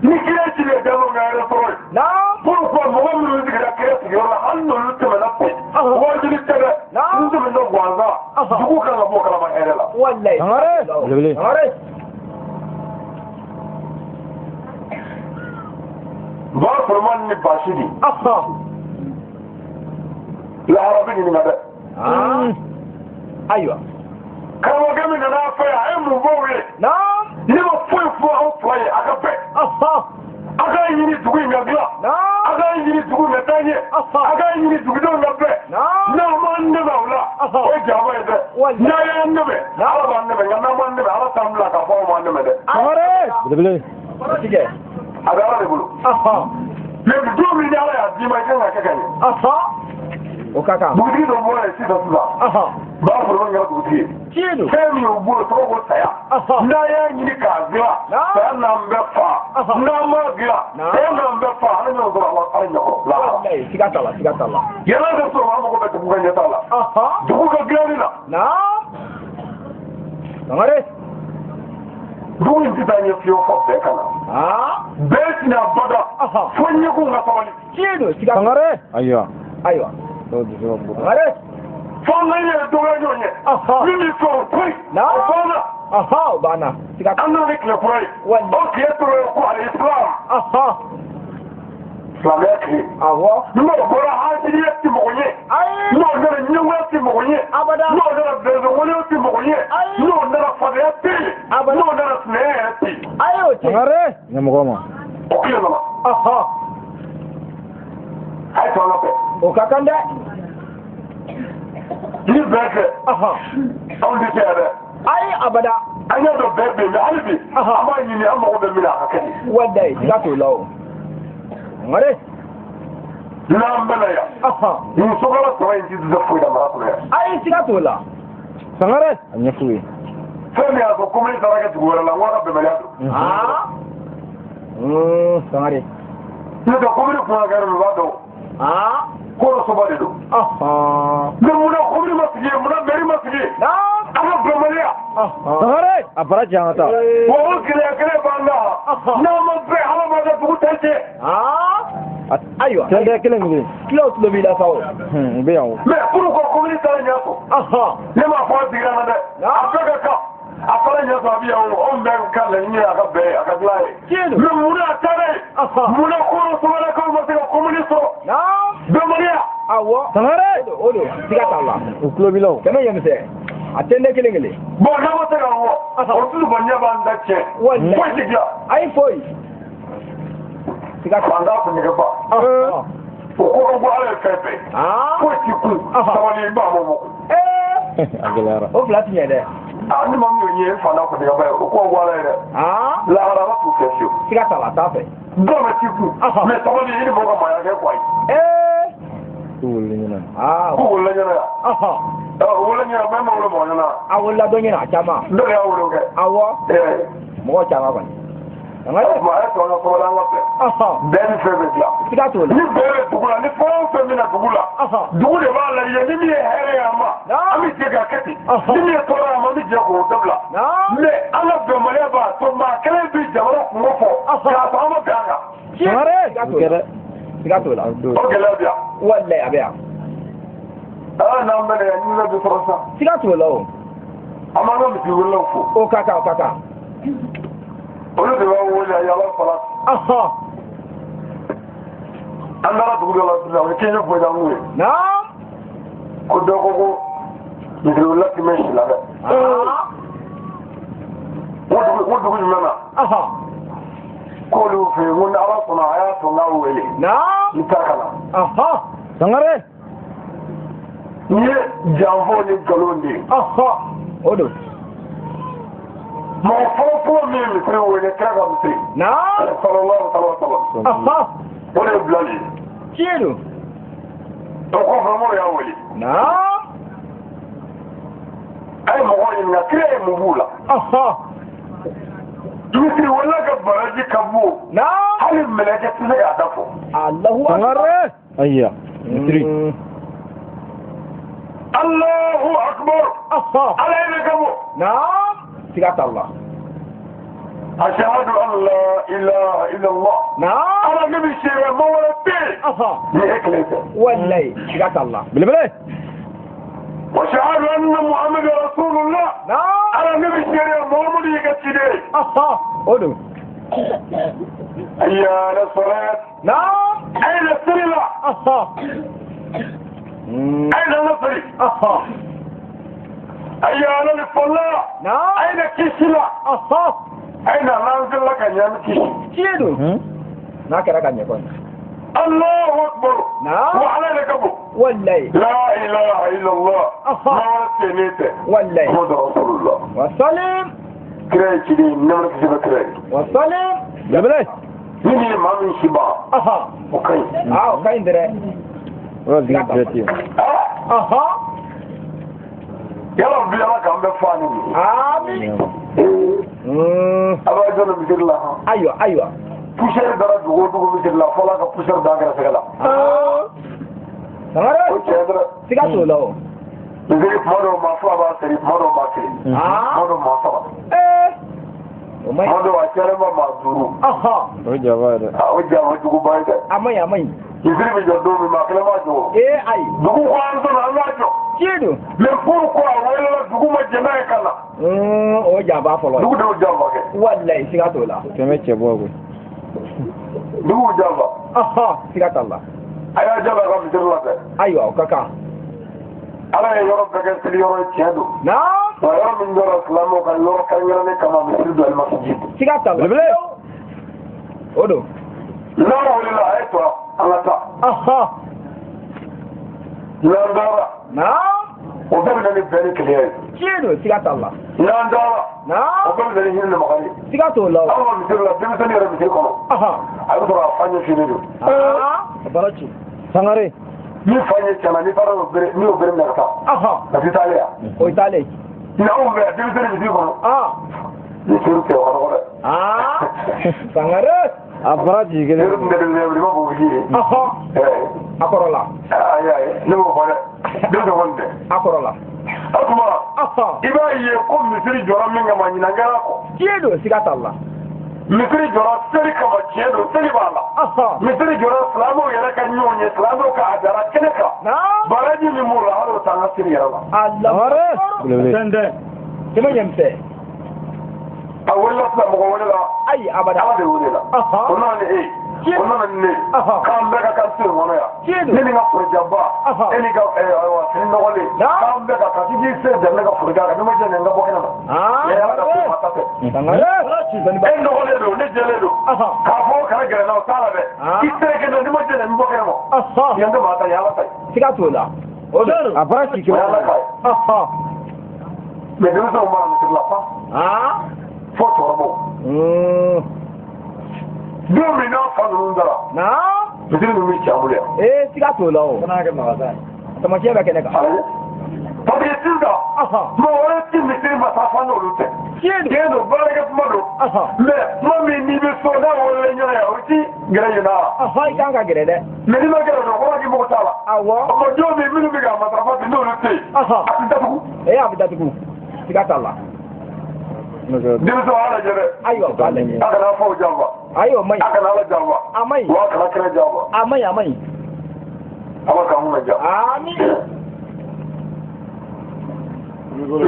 Ni kira ci de dɛmɛ ka hɛrɛ sɔrɔ ye.
Naam.
Pourquoi mɔgɔ minnu sigira kira sigiyɔrɔ la hali n'olu tɛmɛna pe. Wajibi tɛ dɛ. N tɛmɛna gansan. Dugu kan ka bɔ kalama hɛrɛ la.
Wallahi.
Sangare. Belebele.
Sangare.
Ba Sulemani ni Basidi. Lahara bɛ ɲininka dɛ.
Ayiwa.
Karamɔgɔkɛ min nana a fɛ yan, a ye mun fɔ u ye?
Naam.
Ne ma foyi fɔ aw fila ye, a ka bɛn. A k'a ɲini dugu in ka dilan.
Naam.
A k'a ɲini dugu in ka taa ɲɛ. A k'a ɲini dugudenw ka bɛn.
Naam.
N'aw m'an dɛmɛ o la, o ye jaba ye dɛ. N'a y'an dɛmɛ, Ala b'an dɛmɛ, nka n'aw m'an dɛmɛ, Ala t'an bila k'a fɔ aw m'an dɛmɛ dɛ.
Sangare. Belebele.
Tigɛ.
A bɛ Ala de bolo. Mais don min ni Ala y'a d'i ma, i kan ka kɛ ka ɲɛ.
O ka kan.
Dugutigi dɔ bɔra yen sisan sisan. Ba Sulemani kɛra dugutigi ye.
Tiɲɛ don.
Fɛn min y'u bolo tɔgɔ ko saya. N'a y'a ɲini k'a dilan, saya n'an bɛ fa. N'an m'a dilan, saya n'an bɛ fa. Ala ɲɔgɔn sɔrɔ Ala ɲɛkɔrɔ. Lahara.
Wallahi, siga t'a la, siga t'a la.
Yɛlɛ bɛ sɔrɔ an mago bɛ dugu ka ɲɛtaa la. Dugu ka dilanni la.
Naam. Sangare.
Dugu in tɛ taa ɲɛ fiyewu fo bɛɛ ka na. Bɛɛ tɛna bada. Fo ɲɛkun ka sabali.
Tiɲɛ don, siga.
Sangare. Ayiwa.
Ayiwa.
Dɔw dusu ka bon.
Sangare.
Fo an ka yɛrɛ dɔgɔya ɲɔgɔn ye. Min bɛ sɔrɔ o to yen. O banna.
O banna. Siga.
An nana ni tile kura ye.
Wallahi.
O tile tɔgɔ ye ko alislam. Silamɛya tile.
Awɔ.
N'o bɔra hajiriya ti mɔgɔ ɲɛ.
Ayi.
N'o nana ɲɛngoya ti mɔgɔ ɲɛ.
Abada.
N'o nana bɛnzɔnwalew ti mɔgɔ ɲɛ.
Ayi.
N'o nana fadenya tɛ yen.
Abada.
N'o nana sinaya yɛrɛ tɛ yen.
Ayi o tɛ.
Sangare. Ɲɛmɔgɔ ma.
O tile nana. A ye sɔn an ka bɛn.
O ka kan dɛ.
Ni bɛn tɛ. Anw tɛ se yan dɛ.
Ayi abada.
An y'a dɔn bɛn bɛ yen mais hali bi. An b'a ɲini an mago bɛ min na a ka kɛ ten.
Wallahi, siga t'o la o. Sangare.
N'an bɛna yan. Nin sokala saba in ti dɛsɛ foyi la mara kɔnɔ yan.
Ayi siga t'o la.
Sangare. A ɲɛf'u ye.
Fɛn min y'a sɔrɔ commune taara kɛ dugu wɛrɛ la, n ko a ka bɛnbaliya don.
Sangare.
N'o tɛ commune kun ka kɛ yɔrɔ min, u b'a dɔn. Ko dɔ soba de don. Mais munna commune ma sigi yen, munna mairie ma sigi yen? An ka bɛnbaliya.
Sangare. A bara ci an ka taa.
Wa o gɛlɛya kelen b'an kan. N'an ma bɛn, Ala b'an ka dugu ta tiɲɛ.
Ayiwa.
Tɛntɛ kelen kelen.
Kilaw tulo b'i la sa o.
U bɛ yan o.
Mais pourquoi commune taara ɲɛ sɔrɔ? Ne m'a fɔ a sigira na dɛ. A bɛɛ ka kan. A taara ɲɛ sɔrɔ a bɛ yan o. Anw bɛɛ ka laɲini ye a ka bɛn a ka dilan ye.
Tiɲɛ don.
Mais munna a taara yen? Munna Koro Somalakaw ma se ka commune sɔrɔ? Bɛnbaliya.
Awɔ.
Sangare.
O don, siga t'a la.
U tulo b'i la o.
Kɛmɛ ɲɛmisɛn. A tɛntɛ kelen kelen.
Bon n'a ma se ka wɔ, o tulu ɲɛ b'an da tiɲɛ.
Wallahi.
Foyi tɛ dilan.
Ayi foyi. Siga t'a la.
Fantan kunnige ba. O ko ko Ala ye fɛn bɛɛ. Foyi t'i kun. Sabali i b'a mɔ mɔ.
A gɛlɛyara.
O fila ti ɲɛ dɛ.
Ni ma min ye fantan kunnige ba ye, o ko ko Ala ye dɛ. Lahara Ala t'u fɛ fiyewu.
Siga t'a la, a t'a fɛ.
Dɔw bɛ t'i kun. Mais sabali i ni mɔgɔ ka maaya kɛ quoi.
K'u wolola ɲɛna.
K'u wolola ɲɛna yan. O wolola ɲɛna, bɛɛ ma wolo mɔgɔ ɲɛna.
A wolola dɔ ɲɛna, a caman.
Dɔ de y'a wolo kɛ.
Awɔ. Mɔgɔ caman kɔni.
O tuma a ye sɔn ka sabali an ka bɛn. Bɛɛ ni fɛn bɛ dilan.
Siga t'o la.
Ni bɛɛ bɛ dugu la, ni fɛn o fɛn bɛ na dugu la, dugu de b'a lajɛ ni min ye hɛrɛ ye a ma, an bɛ jɛ k'a kɛ ten. Ni min ye tɔɔrɔ ye a ma, an bɛ jɛ k'o dabila. Mais an ka bɛnbaliya b'a to maa kelen bɛ jamana kungo fɔ k'a sɔrɔ an ma bɛn a kan.
Sangare.
Siga t'o la.
O gɛlɛya bɛ yan.
Wallahi a bɛ yan.
N'an bɛna yan, ɲinɛ bɛ sɔrɔ sisan.
Siga t'o la o.
An b'an ka misi wulila fo.
O ka kan, o ka kan.
Olu de b'an wele a yala fala. An taara dugu dɔ la sisan, o ye kɛɲɛ bɔ n'u ye.
Naam.
Ko dɔ ko ko misi wulila ti mɛn si la dɛ. N ko dugu jumɛn na? K'olu fɛ yen, n ko ni Ala sɔnna a y'a to n k'a wele.
Naam.
N taa ka na.
Sangare.
Nin ye janfo ni nkalon de ye.
O don.
Mɔgɔ fɔlɔ fɔlɔ min ye misiri wele kira ka misiri.
Naam.
Sallallahu alaihi wa sallam. O de ye Bilali ye.
Tiɲɛ don.
O kɔfɛ Umaru y'a wele.
Naam.
A ye mɔgɔw ɲininka kira ye mun b'u la. Misiri wala ka baraji ka bon.
Naam.
Hali mɛlɛkɛ tɛ se k'a da fɔ.
Allahu akbar.
Ayiwa. Misiri.
Allahu akbar. Ala yɛrɛ ka bon.
Naam. Siga t'a la.
Ashhadu an la ilaha illallah.
Naam.
Ala ne bɛ seere mɔgɔ wɛrɛ tɛ yen. Ni e kelen tɛ.
Walayi siga t'a la.
Belebele.
وأشهد أن محمد رسول الله.
نعم.
على النبي الشريف محمد يكتدي.
أدو.
هيا على الصلاة.
نعم.
أين السلة؟ أين النصر؟ هيا على الفلاح.
نعم.
أين كيسلة؟ أين ننزل لك يا مكي؟
كيدو. ناكرا كان يكون.
الله أكبر.
نعم.
وعلى ركبه.
والله.
لا إله إلا الله. ما ورثت
والله.
محمد رسول الله.
وسلم.
كراي كذي نمرك سبب كراي.
وسلم.
جبلي.
مني ما من شبا. أوكي.
أوكي دري.
وزيد
يا ربي يا رب عم بفاني.
آمين.
أبا جل بسر الله.
أيوة أيوة.
پوشر دارا دوغو دوغو بسر الله فلا کا پوشر دا کرا سکلا.
سمارا. سیگا تو لو.
بسر مارو مافلا با سری مارو ماکری. مارو مافلا. مارو اچاره ما مادورو.
او جواب.
او جواب دوغو باید.
امای امای.
بسر بجا دو می ماکلا ما جو.
ای ای.
دوغو خوان تو نالا جو.
چیدو.
Mais pourquoi wala dugu ma jɛn'a ye ka na.
O jaba fɔlɔ.
Dugu de y'o janfa kɛ.
Walayi siga t'o la.
Kɛmɛ cɛ bɔ koyi.
Dugu janfa.
Siga t'a la.
A y'a janfa ka misiri la dɛ.
Ayiwa o ka kan.
Ala ye yɔrɔ bɛɛ kɛ seli yɔrɔ ye tiɲɛ don.
Naam.
Wa yɔrɔ min jɔra silamɛw ka yɔrɔ kɛrɛnkɛrɛnnen kama misiri don alimasiji.
Siga t'a la.
Belebele.
O don.
N'an wulila a ye tɔ an ka taa. N'an taara.
Naam.
O bɛɛ bɛ na ni bɛn ni kelenya ye.
Tiɲɛ don siga t'a la.
N'an taara.
Naam.
O bɛɛ bɛ na ni hinɛ ni makari ye.
Siga t'o la.
Aw ka misiri la denmisɛnnin yɛrɛ misiri kɔnɔ. A bɛ sɔrɔ a fa ɲɛ finnen don.
A baara ci. Sangare.
Ni fa ɲɛ tiɲɛna n'i taara o bere n'i y'o bere minɛ ka taa. A tɛ taalen yan.
O ye taalen.
Ni anw fɛ yan denmisɛnnin misiri kɔnɔ. Misiri tɛ o ka nɔgɔ dɛ.
Sangare.
A baara ci kelen.
Ne tun tɛ denmisɛnnin ye i b'a fɔ ko ji ye.
A kɔrɔ la.
Ayi ayi ne b'o fɔ dɛ. Den kɔni tɛ.
A kɔrɔ la.
O tuma i b'a ye ko misiri jɔra min kama ɲinan kɛra kɔ.
Tiɲɛ don siga t'a la.
Misiri jɔra seli kama tiɲɛ don seli b'a la. Misiri jɔra silamɛw yɛrɛ ka ɲɔgɔn ye silamɛw ka a dara kɛnɛ kan. Baraji min b'o la hali o t'an ka seli yɛrɛ la.
Alahu. Kɛmɛ ɲɛmisɛn.
A welela sisan mɔgɔ welela.
Ayi abada.
Ala de welela. O nana ni e ye. O nana ni ne ye. K'an bɛɛ ka kan so in kɔnɔ yan. Ne ni n ka forojaba. E ni ka fini nɔgɔlen. K'an bɛɛ ka kan k'i se dan ne ka forojaba kan. Ni ma jɛ nin ka bɔ kɛnɛ ma. E ala ka ko ma ta tɛ. E nɔgɔlen don ne jɛlen don. K'a fɔ kana gɛrɛ n na o t'a la dɛ. I tereke don ni ma jɛ nin bɔ kɛnɛ ma. Yan tɛ maa ta ye ala ta ye.
Siga t'o la.
A baara ci
O ye ala ta ye. Mais denmisɛnw mana misiri la fa. Fo cɛkɔrɔbaw. Don min n'a fa ninnu dara. Misiri ninnu bɛ ci an bolo yan.
Ee siga t'o la o.
Fana y'a kɛ magasin ye.
Tamasiyɛn bɛ kɛnɛ kan.
Parce que sisan. Mɔgɔ wɛrɛ ti misiri matarafa n'olu tɛ. Tiɲɛ don baarakɛ kuma don. Mais kuma min n'i bɛ so n'a wolola ɲɔgɔn ye o ti gɛrɛ yen na.
I kan ka gɛrɛ dɛ.
Mais n'i ma gɛrɛ dɔrɔn kɔrɔ k'i mago t'a la.
Awɔ.
O don min minnu bɛ k'a matarafa bi n'olu tɛ yen. A tɛ datugu.
Ee a bɛ datugu. Siga t'a la.
Denmisɛnw a lajɛ dɛ.
Ayiwa u k'a lajɛ.
A kana faw janfa.
Ayi o man ɲi.
A kana Ala janfa.
A man ɲi.
Wa a kana kira janfa.
A man ɲi a man ɲi.
Ala k'an kunna diya.
Amiin.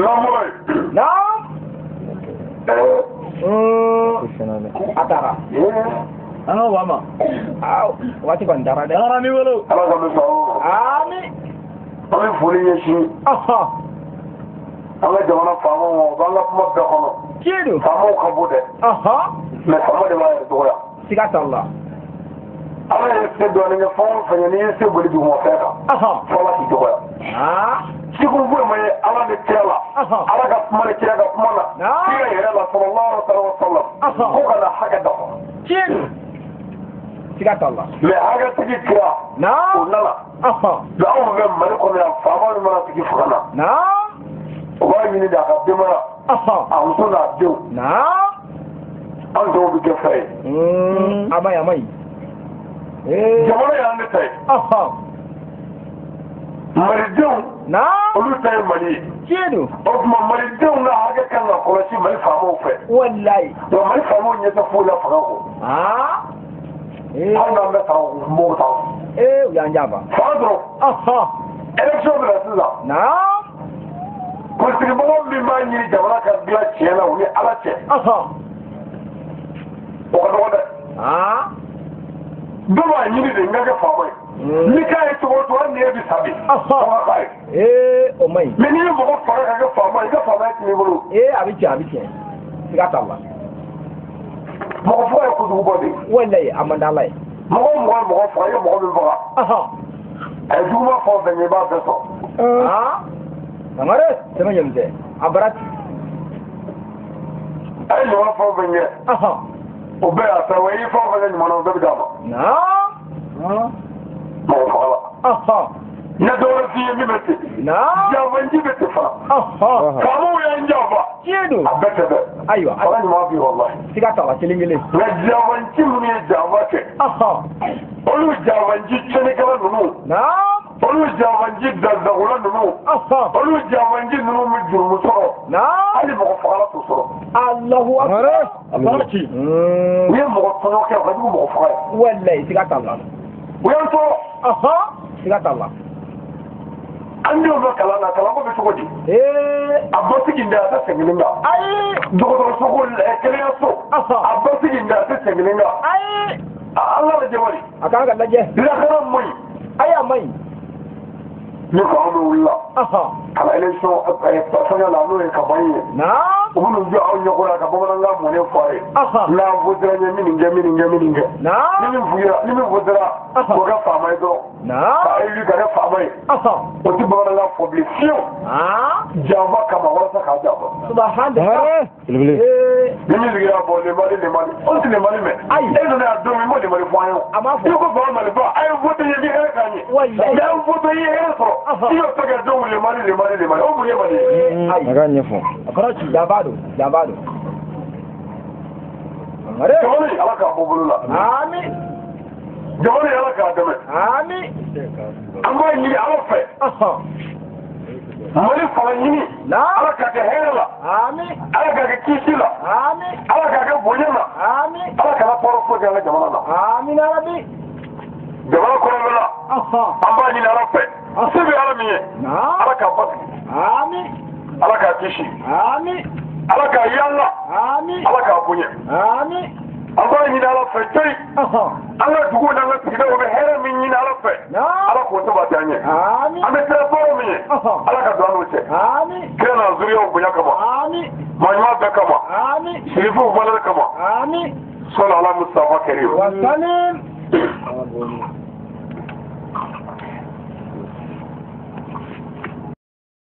Lamɔgɔ ye.
Naam. A taara.
An ka wa ma.
Aw waati kɔni taara dɛ.
Ala mi wolo.
Ala k'an bɛ sɔn.
Amiin.
An bɛ foli ɲɛsin. An ka jamana faamaw ma u b'an ka kuma bɛɛ kɔnɔ.
Tiɲɛ don.
Faamaw ka bon dɛ. Mais faama de b'a yɛrɛ dɔgɔya.
Siga t'a la.
Ala ye se dɔɔnin kɛ fɛn o fɛn ye n'i ye se boli dugumafɛn kan. Fo Ala k'i dɔgɔya. Siko foyi ma ye Ala ni kira la. Ala ka kuma ni kira ka kuma na. Kira yɛrɛ la sallallahu alaihi wa sallam. Ko ka na hakɛ dafa.
Tiɲɛ don. Siga t'a la.
Mais hakɛtigi kira. O nana. Mais anw fɛ Mali kɔnɔ yan faama min mana sigi fanga na. O b'a ɲini de a ka denbaya. A muso n'a denw. An dɔw bɛ kɛ fɛ ye.
A ma ɲi, a ma ɲi.
Jamana y'an de ta ye. Malidenw. Olu ta ye Mali ye.
Tiɲɛ don.
O tuma Malidenw ka hakɛ kan ka kɔlɔsi Mali faamaw fɛ.
Walayi.
Wa Mali faamaw ɲɛ tɛ foyi la fanga kɔ. Hali n'an bɛ sara u mɔgɔw t'an.
U y'an janfa.
Fanga dɔrɔn. Élection bɛ na sisan. Politikimɔgɔ min b'a ɲini jamana ka dilan tiɲɛ na u ni Ala cɛ. O ka dɔgɔ dɛ. Dɔw b'a ɲini de n ka kɛ faama ye. N'i k'a ye cogo o cogo hali ni e bɛ sa bi. Fanga k'a ye.
O ma ɲi.
Mais n'i ye mɔgɔ faga ka kɛ faama ye, i ka faamaya tiɲɛ i bolo.
A bɛ tiɲɛ, a bɛ tiɲɛ. Siga t'a la.
Mɔgɔ faga ye kojuguba de ye.
Walayi, a man d'Ala ye.
Mɔgɔ o mɔgɔ ye mɔgɔ faga, i ye mɔgɔ min faga. A ye juguman fɛn o fɛn kɛ, i b'a bɛɛ sɔrɔ.
Sangare, tɛmɛ ɲɛ tɛ. A bara ci.
A ye ɲuman fɛn o fɛn kɛ. O bɛɛ y'a ta wa i ye fɛn o fɛn kɛ ɲuman na, o bɛɛ bɛ d'a ma. Mɔgɔ faga la. Ne dɔ wɛrɛ f'i ye min bɛ ten. Janfanji bɛ ten fana. Faamaw y'an janfa.
Tiɲɛ don.
A bɛɛ tɛ dɛ.
Ayiwa.
Ala ɲuman b'i walahi.
Siga t'a la, kelen kelen.
Nka janfanci minnu ye janfa kɛ. Olu janfanci tiɲɛnikɛla ninnu. Olu janfanci dandagola ninnu. Olu janfanci ninnu bɛ jurumu sɔrɔ. Hali mɔgɔ fagala t'o sɔrɔ.
Alahu akbar.
A bara ci.
U ye mɔgɔ tɔɲɔ kɛ, o ka jugu mɔgɔ faga ye.
Walayi, siga t'a la.
U y'an tɔɔrɔ.
Siga t'a la.
An denw bɛ kalan na, kalanko bɛ cogo di? A basigi in dɛ, a tɛ segin kan.
Ayi.
Dɔgɔtɔrɔso ko kɛnɛyaso. A basigi in dɛ, a tɛ segin kan.
Ayi.
An ka lajɛ wali.
A kan ka lajɛ.
Lakana man ɲi.
Ayi, a man ɲi.
Ni ko anw bɛ wuli la. Ka na élection fɛngɛ la, n'o ye campagne ye. U bɛ n'u jɔ aw ɲɛkɔrɔ yan ka bamanankan mɔnen fɔ a ye. N'a votera n ye min nin kɛ, min nin kɛ, min nin kɛ. Ni min votera, k'o kɛ faama ye dɔrɔn. Ka élu ka kɛ faama ye. O tɛ bamanankan fɔ bilen fiyewu. Janfa kama walasa k'a janfa.
Subahana.
Ni min sigira bɔ le Mali, le Mali. O tɛ le Mali mɛn.
Ayi.
E nana yan don min, m'o le Mali fɔ an ye o.
A m'a fɔ.
I ko ba Mali ba, a ye vote ye ni hɛrɛ k'an ye.
Walayi.
N'an ye vote ye hɛrɛ sɔrɔ. I y'o tɔ kɛ don le Mali, le Mali, le Mali. O mun ye Mali ye?
Ayi.
A k'a ɲɛfɔ.
A kɔrɔ ci, janfa don, janfa don.
Jamana in Ala k'a bɔ bolo la.
Ami.
Jamana in Ala k'a dɛmɛ.
Ami.
An b'a ɲini Ala fɛ. Mali fanga ɲini. Ala k'a kɛ hɛrɛ la.
Ami.
Ala k'a kɛ kisi la.
Ami.
Ala k'a kɛ bonya la.
Ami.
Ala kana tɔɔrɔ foyi kɛ an ka jamana na.
Amina rabi.
Jamana kɔnɔna la. An b'a ɲini Ala fɛ. Se bɛ Ala min ye. Ala k'a basigi.
Ami.
Ala k'a kisi.
Ami.
Ala k'a yanga.
Ami.
Ala k'a bonya.
Ami.
An b'a ɲini Ala fɛ joyi. An ka duguw n'an ka sigidaw bɛ hɛrɛ min ɲini Ala fɛ. Ala k'o sabati an ye.
Ami.
An bɛ siran tɔɔrɔ min ye. Ala ka don an n'o cɛ.
Ami.
Kira n'a zuriyaw bonya kama.
Ami.
Maa ɲuman bɛɛ kama.
Ami.
Sirifuw valeur kama.
Ami.
Sɔli ala Mustafa Karim.
Wa salim.